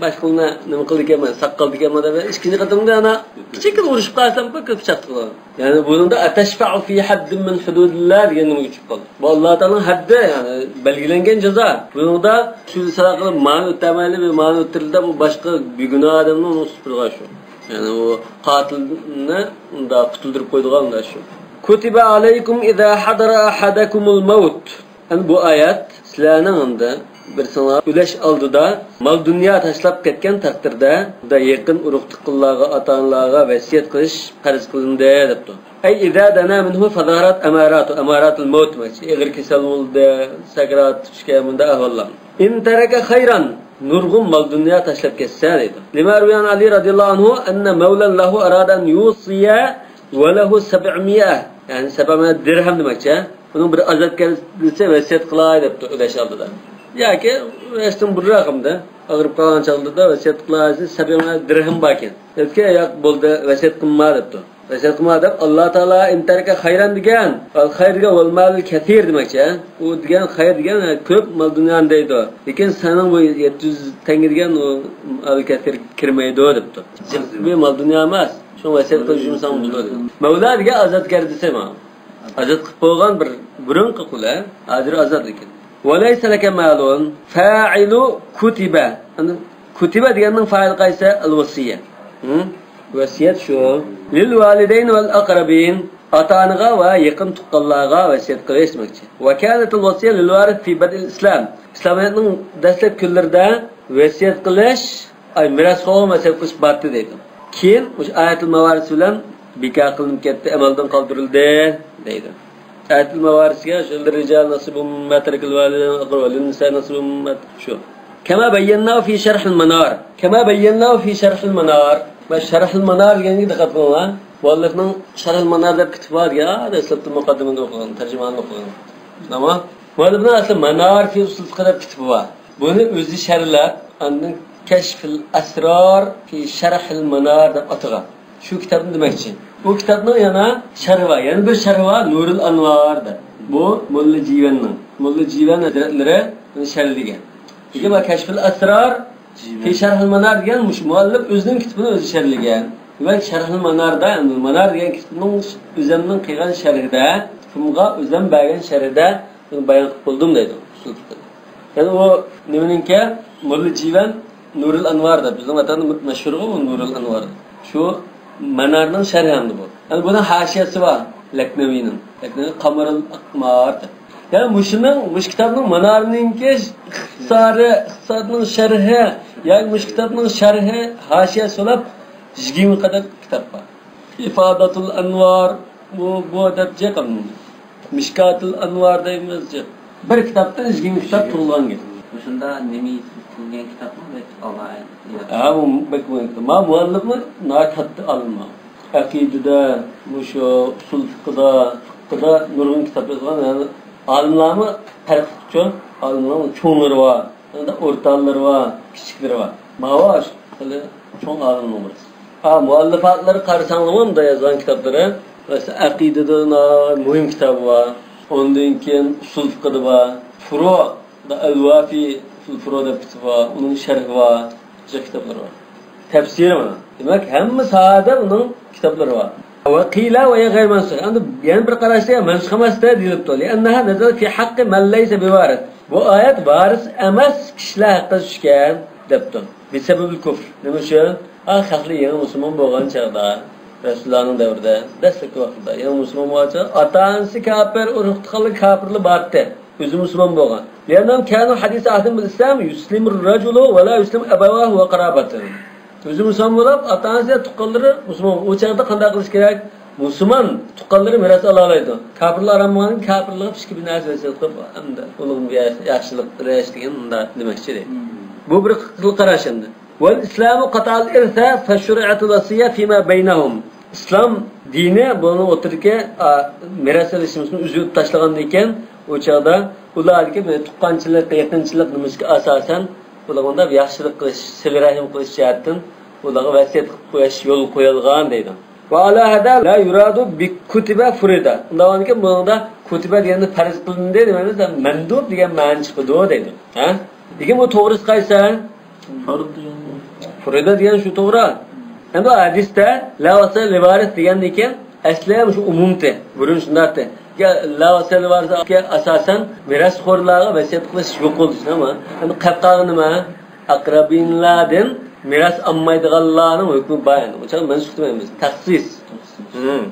باشقىلارنى نېمە قىلىدىكەنمەن، ساق قىلىدىكەنمەن دەپ ئىككىنچى قېتىمدا يەنە كىچىككىنە ئۇرۇشۇپ قالسام، بىر كۆپ چاتقىلار. يەنى بۇنىڭدا أتشفع في حد من حدود الله دېگەن نېمىگە چۈشۈپ قالدى. بۇ ئاللا تائالانىڭ ھەددى، يەنى بەلگىلەنگەن جازا. بۇنىڭدا شۇ سەۋەب قىلىپ مانا ئۆتەلمەيلى، مانا ئۆتتۈردى دەپ، بۇ باشقا بىگۇناھ ئادەمنى ئۇنى سۈپۈرگە شۇ. يەنى ئۇ قاتىلنى ئۇنداق قۇتۇلدۇرۇپ قويىدىغان ئۇنداق شۇ. كتب عليكم إذا حضر أحدكم الموت. ئەمدى بۇ ئايەت سىلەرنىڭ ئەمدى بىرسىڭلار ئۆلۈش ئالدىدا مال-دۇنيا تاشلاپ كەتكەن تەقدىردە، بۇندا يېقىن ئۇرۇق-تۇغقانلارغا، ئاتا-ئانىلارغا ۋەسىيەت قىلىش پەرز قىلىندى دەپتۇ. أي إذا دنا منه فظهرت أماراته، أمارات الموت دېمەكچى. ئېغىر كېسەل بولدى، سەكرات چۈشكەن، بۇنداق ئەھۋاللار. إن ترك خيرا، نۇرغۇن مال-دۇنيا تاشلاپ كەتسە دەيدۇ. لما روي عن علي رضي الله عنه أن مولا له أراد أن يوصي وله سبعمائة، يەنى سەبئە مىئە دىرھەم دېمەكچى. ئۇنىڭ بىر ئازادگەرچىسى ۋەسىيەت قىلاي دەپتۇ ئۆلۈش ئالدىدا. ياكى ئۆلۈشتىن بۇرۇنراق ئەمدى ئاغرىپ قالغان چاغلىرىدا ۋەسىيەت قىلاي دېسە، سەبئە مىئە دىرھەم باركەن. دەپتىكەن، ياق، بولدى، ۋەسىيەت قىلما دەپتۇ. ۋەسىيەت قىلما دەپ، ئاللا تائالا إن ترك خيرا دېگەن، ئەل خەير دېگەن، والمال الكثير دېمەكچى. ئۇ دېگەن خەير دېگەن، كۆپ مال دۇنيانى دەيدۇ. لېكىن سېنىڭ بۇ يەتتە يۈز تەڭگە دېگەن ئۇ مال كەسىر كىرمەيدۇ دەپتۇ. بۇ مال دۇنيا ئەمەس، شۇڭا ۋەسىيەت قىلىپ يۈرمىسەڭ بولىدۇ دېدى. مەۋلا دېگەن ئازادگەر دېسە ما. ئازاد قىلىپ بولغان بىر بۇرۇنقى قۇل، ھە؟ ھازىر ئازاد لېكىن. وليس لك مال، فاعل كتب. ئەمدى كتب دېگەننىڭ فائىلى قايسى؟ الوصية. ھە؟ ۋەسىيەت شۇ. للوالدين والأقربين، ئاتا-ئانىغا ۋە يېقىن تۇغقانلارغا ۋەسىيەت قىلىش دېمەكچى. وكانت الوصية للوارث في بدء الإسلام. ئىسلامىيەتنىڭ دەسلەپ كۈنلىرىدە ۋەسىيەت قىلىش، ئاي، مىراسخورغا ۋەسىيەت قىلىش بار ئىدى دەيدۇ. كېيىن مۇشۇ ئايەتۇل ماۋارىس بىلەن بىكار قىلىنىپ كەتتى، ئەمەلدىن قالدۇرۇلدى دەيدۇ. ئايەتۇل ماۋارىسكە شۇ للرجال نصيب مما ترك الوالدين والأقربون وللنساء نصيب مما، شۇ. كما بيناه في شرح المنار. كما بيناه في شرح المنار. مانا شەرھۇل مۇنار دېگەنگە دىققەت قىلىڭلار. مۇئەللىپنىڭ شەرھىل مانار دەپ كىتابى بار، يا، دەسلەپتە مۇقەددىمىنى ئوقۇغان، تەرجىمانىنى ئوقۇغان. ئەمما مۇئەللىپنىڭ ئەسلى مانار فى ئۇسۇل فىقھ دەپ كىتابى بار. بۇنى ئۆزى شەرھلەپ، ئاندىن كەشفىل ئەسرار فى شەرھىل مانار دەپ ئاتىغان. شۇ كىتابنى دېمەكچى. ئۇ كىتابنىڭ يەنە شەرھى بار، يەنە بىر شەرھى بار، نۇرۇل ئەنۋار دەپ. بۇ موللا جىۋەننىڭ، موللا جىۋەن ھەزرەتلىرى بۇنى شەرھلىگەن. لېكىن بۇ كەشفىل ئەسرار فى شەرھىل مانار دېگەن مۇشۇ مۇئەللىپ ئۆزىنىڭ كىتابىنى ئۆزى شەرھلىگەن. دېمەك، شەرھىل ماناردا، يەنى مانار دېگەن كىتابنىڭ ئۆزەمنىڭ قىلغان شەرھىدە، كىتابىمغا ئۆزەم بەرگەن شەرھىدە بۇنى بايان قىلىپ بولدۇم دەيدۇ. ئۇسۇل فىقھىدا. يەنى ئۇ نېمىنىڭكى؟ موللا جىۋەن نۇرۇل ئەنۋار دەپ، بىزنىڭ ۋەتەندە مەشھۇرغۇ ئۇ نۇرۇل ئەنۋار. شۇ مانارنىڭ شەرھى ئەمدى بۇ. يەنى بۇنىڭ ھاشىيەسى بار، لەكنەۋىنىڭ. لەكنەۋى قامۇرۇل ئەقمار دەپ. يەنى مۇشۇنىڭ، مۇشۇ كىتابنىڭ مانارنىڭكى ئىختىسارى، ئىقتىسادنىڭ شەرھى، ياكى مۇشۇ كىتابنىڭ شەرھى، ھاشىيەسى بولۇپ يىگىرمە قەدەر كىتاب بار. ئىفادەتۇل ئەنۋار، بۇ، بۇ دەپ جىق، مىشكاتۇل ئەنۋار دەيمىز جىق. بىر كىتابتىن يىگىرمە كىتاب تۇغۇلغان گەپ. مۇشۇندا نېمە يېزىلگەن كىتابمۇ بەك ئالاھىدە. ھە، بۇ بەك مۇھىم. ما مۇئەللىپمۇ ناھايىتى كاتتا ئالىم. ئەقىدىدە، مۇشۇ ئۇسۇل فىقىدا، فىقىدا نۇرغۇن كىتاب يازغان، يەنى ئالىملارمۇ پەرقلىقچۇ، ئالىملارنىڭ چوڭلىرى بار، ئەندى ئورتالىرى بار، كىچىكلىرى بار. ماۋۇ خېلى چوڭ ئالىمنىڭ بىرسى. ھا، مۇئەللىپاتلىرى قارىساڭلارمۇ، مۇندا يازغان كىتابلىرى، مەسىلەن، ئەقىدىدە مۇھىم كىتابى بار، ئۇندىن كېيىن ئۇسۇل فىقىدا بار، فۇرۇ، ئەل ۋافى فىل فۇرۇ دەپ كىتابى بار، ئۇنىڭ شەرھى بار، جىق كىتابلىرى بار. تەپسىرى مانا. دېمەك، ھەممە ساھەدە ئۇنىڭ كىتابلىرى بار. ۋە قىيلە ۋە غەير مەنسۇخ. ئەمدى يەنە بىر قاراشتا مەنسۇخ ئەمەس دە دېيىلىپتۇ. لىئەننەھا نەزەلەت فى ھەققى مەن لەيسە بىۋارىس. بۇ ئايەت ۋارىس ئەمەس كىشىلەر ھەققىدە چۈشكەن دەپتۇ. بىسەبەبىل كۇفر. نېمە ئۈچۈن؟ ئا، خەقلەر يېڭى مۇسۇلمان بولغان چاغدا، رەسۇلۇللانىڭ دەۋرىدە، دەسلەپكى ۋاقىتتا يېڭى مۇسۇلمان بولغان چاغدا ئاتا-ئانىسى كاپىر، ئۇرۇق-تۇغقانلىرى كاپىرلار بارتتى. ئۆزى مۇسۇلمان بولغان. لىئەننەھۇم كانۇ ھەدىسە ئەھدىن بىل ئىسلام يۇسلىمۇر رەجۇلۇ ۋە لا يۇسلىمۇ ئەبەۋاھۇ ۋە قاراباتۇ. ئۆزى مۇسۇلمان بولۇپ، ئاتا-ئانىسى، تۇغقانلىرى مۇسۇلمان. ئۇ چاغدا قانداق قىلىش كېرەك؟ مۇسۇلمان تۇغقانلىرى مىراس ئالالايدۇ. كاپىرلار ئالالمىغان، كاپىرلارغا ئىككى بىر نەرسە ۋەسىيەت قىلىپ، ئەمدى ئۇنىڭغا ياخشىلىق قىلىش دېگەن مۇنداق دېمەكچى. بۇ بىر خىل قاراش ئەمدى. ۋەل ئىسلامۇ قەتەئەل ئىرسە فەشۇرىئەتۇل ۋەسىيە فىما بەينەھۇم. ئىسلام دىنى بۇنىڭ ئوتتۇرىدىكى، ئا، مىراس ئېلىشىمىزنى ئۈزۈپ تاشلىغاندىن كېيىن، ئۇ چاغدا ئۇلاردىكى بىر تۇغقانچىلىق، يېقىنچىلىق نېمىسىگە ئاساسەن، ئۇلارغا ياخشىلىق قىلىش، سىلە رەھىم قىلىش جەھەتتىن ئۇلارغا ۋەسىيەت قىلىپ قويۇش يولغا قويۇلغان دەيدۇ. ۋە ئالا ھەزا لا يۇرادۇ بى كۇتىبە فۇرىدا. ئۇنداق بولغانكى، بۇنىڭدا كۇتىبە دېگەندە پەرز قىلىندى دېمەيمىز، مەندۇب دېگەن مەنە چىقىدۇ دەيدۇ. ھە؟ لېكىن بۇ توغرىسى قايسى؟ فۇردا دېگەن شۇ توغرا. ئەمدى ھەدىستە لا ۋەسىيەتە لى ۋارىس دېگەندىن كېيىن ئەسلى مۇشۇ ئومۇمتى. بۇرۇن شۇنداقتى. يا لا ۋەسىيەتە لى ۋارىسكە ئاساسەن مىراسخورلارغا ۋەسىيەت قىلىش يوق بولدى، شۇنداقمۇ؟ ئەمدى قەپ قالغىنى نېمە؟ ئەقرەبىنلاردىن مىراس ئالمايدىغانلارنىڭ ھۆكمى بار ئەمدى. ئۇ چاغدا مەنسۇخ دېمەيمىز. تەخسىس. ھىم.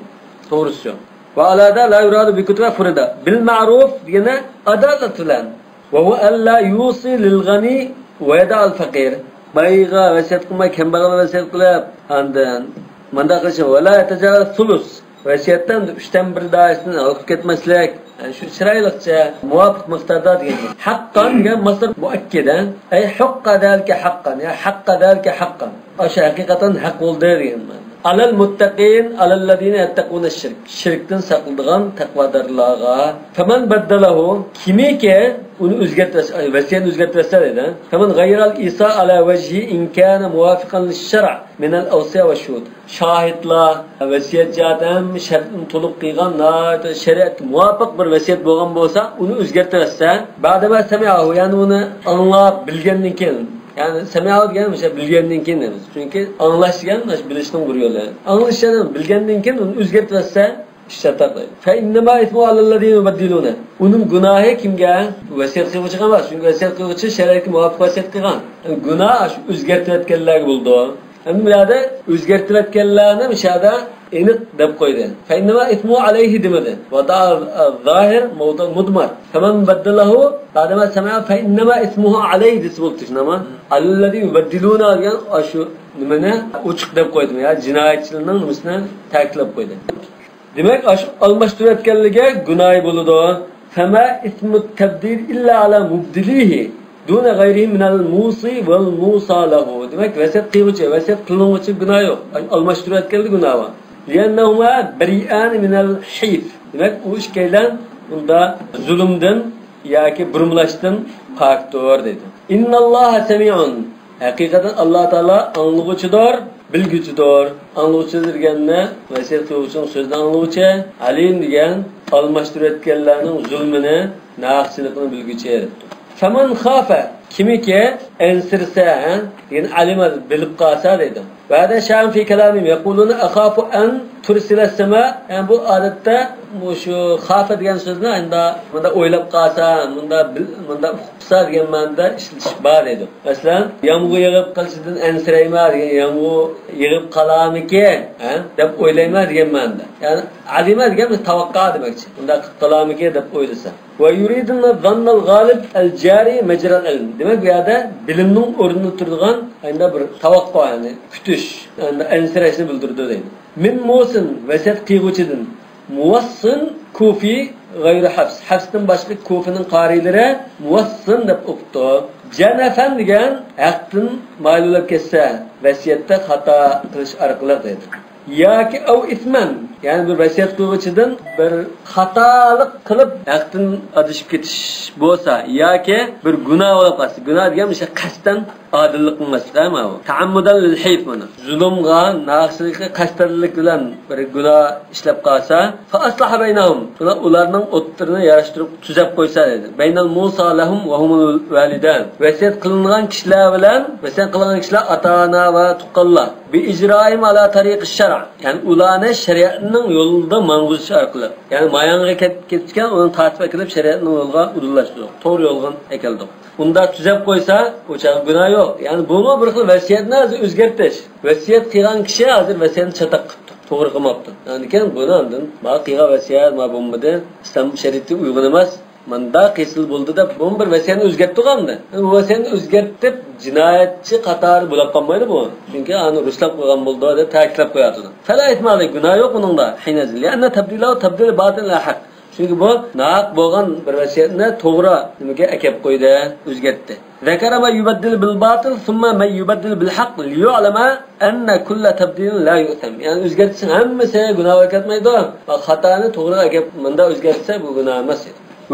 توغرىسى شۇ. ۋە ئالا ھەزا لا يۇرادۇ بى كۇتىبە فۇردا. بىل مەرۇف دېگىنى ئادالەت بىلەن. ۋە ھۇۋە ئەللا يۇسى لىل غەنى ۋە يەدەئەل فەقىر. بايغا ۋەسىيەت قىلماي، كەمبەغەلگە ۋەسىيەت قىلىپ، ئاندىن مۇنداق قىلىشى، ۋە لا يەتەجاۋەز سۇلۇس. ۋەسىيەتتىن ئۈچتىن بىر دائىرىسىدىن ھالقىپ كەتمەسلىك. يەنى شۇ چىرايلىقچە، مۇۋاپىق مىقداردا دېگەن. ھەققان دېگەن مەسدەر مۇئەككىدە. ئەي ھەققە زالىكە ھەققان. يا ھەققە زالىكە ھەققان. ئاشۇ ھەقىقەتەن ھەق بولدى دېگەن مەنىدە. ئەلەل مۇتتەقىن ئەللەزىنە يەتتەقۇنە شىرك. شىركتىن ساقلىنىدىغان تەقۋادارلارغا. فەمەن بەددەلەھۇ، كىمكى ئۇنى ئۆزگەرتىۋەتسە، ۋەسىيەتنى ئۆزگەرتىۋەتسە دەيدۇ. فەمەن غەيرەل ئىسا ئەلا ۋەجھى ئىن كانە مۇۋافىقەن لىششەرئ مىنەل ئەۋسىيا ۋەششۇھۇد. شاھىتلار، ۋەسىيەت جەھەتتە ھەممە شەرتنى تولۇق قىلغان، ناھايىتى شەرىئەتكە مۇۋاپىق بىر ۋەسىيەت بولغان بولسا، ئۇنى ئۆزگەرتىۋەتسە، بەدەمە سەمىئەھۇ، يەنى ئۇنى ئاڭلاپ بىلگەندىن كېيىن، يەنى سەمىئەھۇ دېگەن مۇشۇ بىلگەندىن كېيىن دەيمىز. چۈنكى ئاڭلاش دېگەن مۇشۇ بىلىشنىڭ بىر يولى. ئاڭلىشىنى بىلگەندىن كېيىن ئۇنى ئۆزگەرتىۋەتسە، ئىش چاتاق دەيدۇ. فەئىننەما ئىسمۇ ئەلەللەزىنە يۇبەددىلۇنە. ئۇنىڭ گۇناھى كىمگە؟ ۋەسىيەت قىلغۇچىغا ئەمەس. چۈنكى ۋەسىيەت قىلغۇچى شەرىئەتكە مۇۋاپىق ۋەسىيەت قىلغان. گۇناھ شۇ ئۆزگەرتىۋەتكەنلەرگە بولىدۇ. ئەمدى بۇ يەردە ئۆزگەرتىۋەتكەنلەرنى مۇشۇ يەردە ئېنىق دەپ قويدى. فەئىننەما ئىسمۇ ئەلەيھى دېمىدى. ۋەدەئە زاھىر مەۋدىئ مۇدمەر. فەمەن بەددەلەھۇ بەدەمە سەمىئە فەئىننەما ئىسمۇھۇ ئەلەيھى دېسە بولدى، شۇنداقمۇ؟ ئەللەزى يۇبەددىلۇنە دېگەن ئاشۇ نېمىنى ئوچۇق دەپ قويدى. يا جىنايەتچىلەرنىڭ نېمىسىنى تەكىتلەپ قويدى. دېمەك، ئاشۇ ئالماشتۇرۇۋەتكەنلىكى گۇناھى بولىدۇ. فەما ئىسمۇت تەبدىل ئىللا ئەلا مۇبدىلىھى دۇنە غەيرىھى مىنەل مۇسى ۋەل مۇسا لەھۇ. دېمەك، ۋەسىيەت قىلغۇچى، ۋەسىيەت قىلىنغۇچى گۇناھ يوق. ئالماشتۇرۇۋەتكەندە گۇناھ بار. لأنهما بريئان من الحيف. دېمەك، ئۇ ئىككىيلەن بۇندا زۇلۇمدىن ياكى بۇرمىلاشتىن پاكتۇر دەيدۇ. إن الله سميع. ھەقىقەتەن ئاللا تائالا ئاڭلىغۇچىدۇر، بىلگۈچىدۇر. ئاڭلىغۇچى دېگەننى ۋەسىيەت قىلغۇچىنىڭ سۆزىنى ئاڭلىغۇچى، ئالىم دېگەن ئالماشتۇرۇۋەتكەنلەرنىڭ زۇلمىنى، ناھەقچىلىقىنى بىلگۈچى دەپتۇ. فمن خاف، كىمكى ئەنسىرىسە، ھە، دېگەن ئالىم بىلىپ قالسا دەيدۇ. وهذا شائع في كلامهم يقولون أخاف أن ترسل السماء. يەنى بۇ ئادەتتە مۇشۇ خافە دېگەن سۆزنى ئەمدى مۇنداق ئويلاپ قالسا، مۇنداق بىل-، مۇنداق ئۇقۇپ قالسا دېگەن مەنىدە ئىشلىتىش بار دەيدۇ. مەسىلەن، يامغۇر يېغىپ قېلىشىدىن ئەنسىرەيمەن دېگەن، يامغۇر يېغىپ قالارمىكىن، ھە، دەپ ئويلايمەن دېگەن مەنىدە. يەنى ئالىم دېگەن بىر تەۋەققۇ دېمەكچى. مۇنداق قىلىپ قالارمىكىن دەپ ئويلىسا. ويريدون الظن الغالب الجاري مجرى العلم. دېمەك، بۇ يەردە بىلىمنىڭ ئورنىدا تۇرىدىغان، ئەمدى بىر تەۋەققۇ، يەنى كۈتۈش، ئەمدى ئەنسىرەشنى بىلدۈرىدۇ دەيدۇ. من موص، ۋەسىيەت قىلغۇچىدىن. موص كۇفى غەيرۇ ھەفس. ھەفستىن باشقا كۇفىنىڭ قارىيلىرى موص دەپ ئوقۇپتۇ. جەنفەن دېگەن ھەقتىن مايىل بولۇپ كەتسە، ۋەسىيەتتە خاتا قىلىش ئارقىلىق دەيدۇ. ياكى ئەۋ ئىسمەن، يەنى بىر ۋەسىيەت قىلغۇچىدىن بىر خاتالىق قىلىپ ھەقتىن ئادىشىپ كېتىش بولسا، ياكى بىر گۇناھ بولۇپ قالسا، گۇناھ دېگەن مۇشۇ قەستەن ئادىللىق قىلماسلىق، ھە، ماۋۇ. تەئەممۇدەن لىل ھىيف مانا. زۇلۇمغا، ناھەقچىلىككە قەستەنلىك بىلەن بىر گۇناھ ئىشلەپ قالسا، فە ئەسلەھە بەينەھۇم. شۇنداق ئۇلارنىڭ ئوتتۇرىنى ياراشتۇرۇپ تۈزەپ قويسا دەيدۇ. بەينەل مۇسا لەھۇم ۋە ھۇمۇل ۋەلىدەن. ۋەسىيەت قىلىنغان كىشىلەر بىلەن، ۋەسىيەت قىلىنغان كىشىلەر ئاتا-ئانا ۋە تۇغقانلار. بى ئىجرائىھىم ئالا تەرىقىش شەرئ. يەنى ئۇلارنى شەرىئەتنىڭ يولىدا ماڭغۇزۇش ئارقىلىق. يەنى مايانغا كەت-، كېتىپتىكەن، ئۇنى تارتىپ ئەكېلىپ شەرىئەتنىڭ يولىغا ئۇدۇللاشتۇردۇق. توغرا يولغا ئەكەلدۇق. ئۇنداق تۈزەپ قويسا، ئۇ چاغدا گۇناھ يوق. يەنى بۇمۇ بىر خىل ۋەسىيەتنى ھازىر ئۆزگەرتىش. ۋەسىيەت قىلغان كىشى ھازىر ۋەسىيەتنى چاتاق قىپتۇ. توغرا قىلماپتۇ. ئاندىن كېيىن بۇنى ئاندىن، ما قىلغان ۋەسىيەت، ما بولمىدى. ئىسلام شەرىئىتى ئۇيغۇن ئەمەس. مۇنداق قىلسىلا بولدى دەپ، بۇمۇ بىر ۋەسىيەتنى ئۆزگەرتتۇق ئەمدى. بۇ ۋەسىيەتنى ئۆزگەرتىپ، جىنايەتچى قاتارى بولاپ قالمايدۇ بۇ. چۈنكى ئانى رۇسلاپ قويغان بولىدۇ دەپ تەكىتلەپ قويۇۋاتىدۇ. فلا ئىسما ئەلەيھ، گۇناھ يوق ئۇنىڭدا. ھىنەزىل. لىئەننە تەبدىلەھۇ تەبدىل باتىل ھەق. چۈنكى بۇ ناھەق بولغان بىر ۋەسىيەتنى توغرا نېمىگە ئەكەپ قويدى، ئۆزگەرتتى. ذكر من يبدل بالباطل ثم من يبدل بالحق ليعلم أن كل تبديل لا يؤثم. يەنى ئۆزگەرتسىڭ ھەممىسى گۇناھقا كەتمەيدۇ. خاتانى توغرىغا ئەكەپ مۇنداق ئۆزگەرتسە بۇ گۇناھ ئەمەس.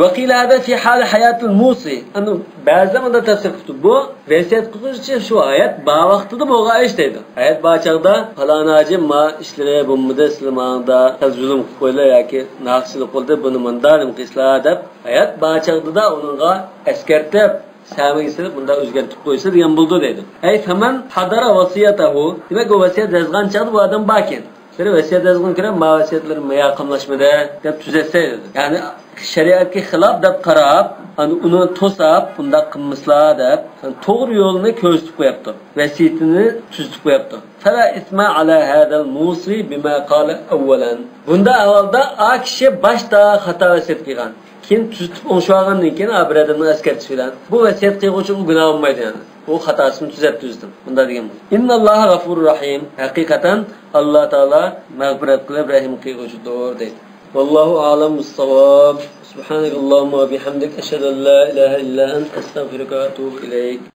وقيل هذا في حال حياة الموصي. ئەنە بەزىلەر مۇنداق تەپسىر قىپتۇ. بۇ ۋەسىيەت قىلغۇچى شۇ ھايات بار ۋاقتىدا بولغان ئىش دەيدۇ. ھايات بار چاغدا پالان ھاجى ما ئىشلىرى بولمىدى، سىلەر ماڭدا سەل زۇلۇم قىلىپ قويلا ياكى ناھەقچىلىق قىلدى، بۇنى مۇنداق نېمە قىلسىلا دەپ ھايات بار چاغدىدا ئۇنىڭغا ئەسكەرتىپ، سەمىگە سېلىپ مۇنداق ئۆزگەرتىپ قويسا دېگەن بولىدۇ دەيدۇ. ئەي فەمەن ھەدەرە ۋەسىيەتەھۇ. دېمەك، ئۇ ۋەسىيەت يازغان چاغدا بۇ ئادەم باركەن. بىر ۋەسىيەت يازغىنى كۆرۈپ، ما ۋەسىيەتلىرىم ياقىملاشمىدى دەپ تۈزەتسە دەيدۇ. يەنى شەرىئەتكە خىلاپ دەپ قاراپ، ئەنە ئۇنى توساپ، ئۇنداق قىلمىسىلا دەپ، يەنى توغرا يولنى كۆرسىتىپ قوياپتۇ. ۋەسىيىتىنى تۈزىتىپ قوياپتۇ. فلا ئىسما ئالا ھەزەل مۇسى بىما قالە ئەۋۋەلەن. بۇنداق ئەھۋالدا ئا كىشى باشتا خاتا ۋەسىيەت قىلغان. كېيىن تۈزىتىپ ئوڭشىۋالغاندىن كېيىن، ھە، بىر ئادەمنىڭ ئەسكەرتىشى بىلەن، بۇ ۋەسىيەت قىلغۇچىغا گۇناھ بولمايدۇ يەنى. ئۇ خاتاسىنى تۈزەپ تۈزىدۇ. مۇنداق دېگەن بولىدۇ. ئىنناللاھە غەفۇرۇر رەھىم. ھەقىقەتەن ئاللا تائالا مەغپىرەت قىلىپ، رەھىم قىلغۇچىدۇر دەيدۇ. والله أعلم بالصواب. سبحانك اللهم وبحمدك، أشهد أن لا إله إلا أنت، أستغفرك وأتوب إليك.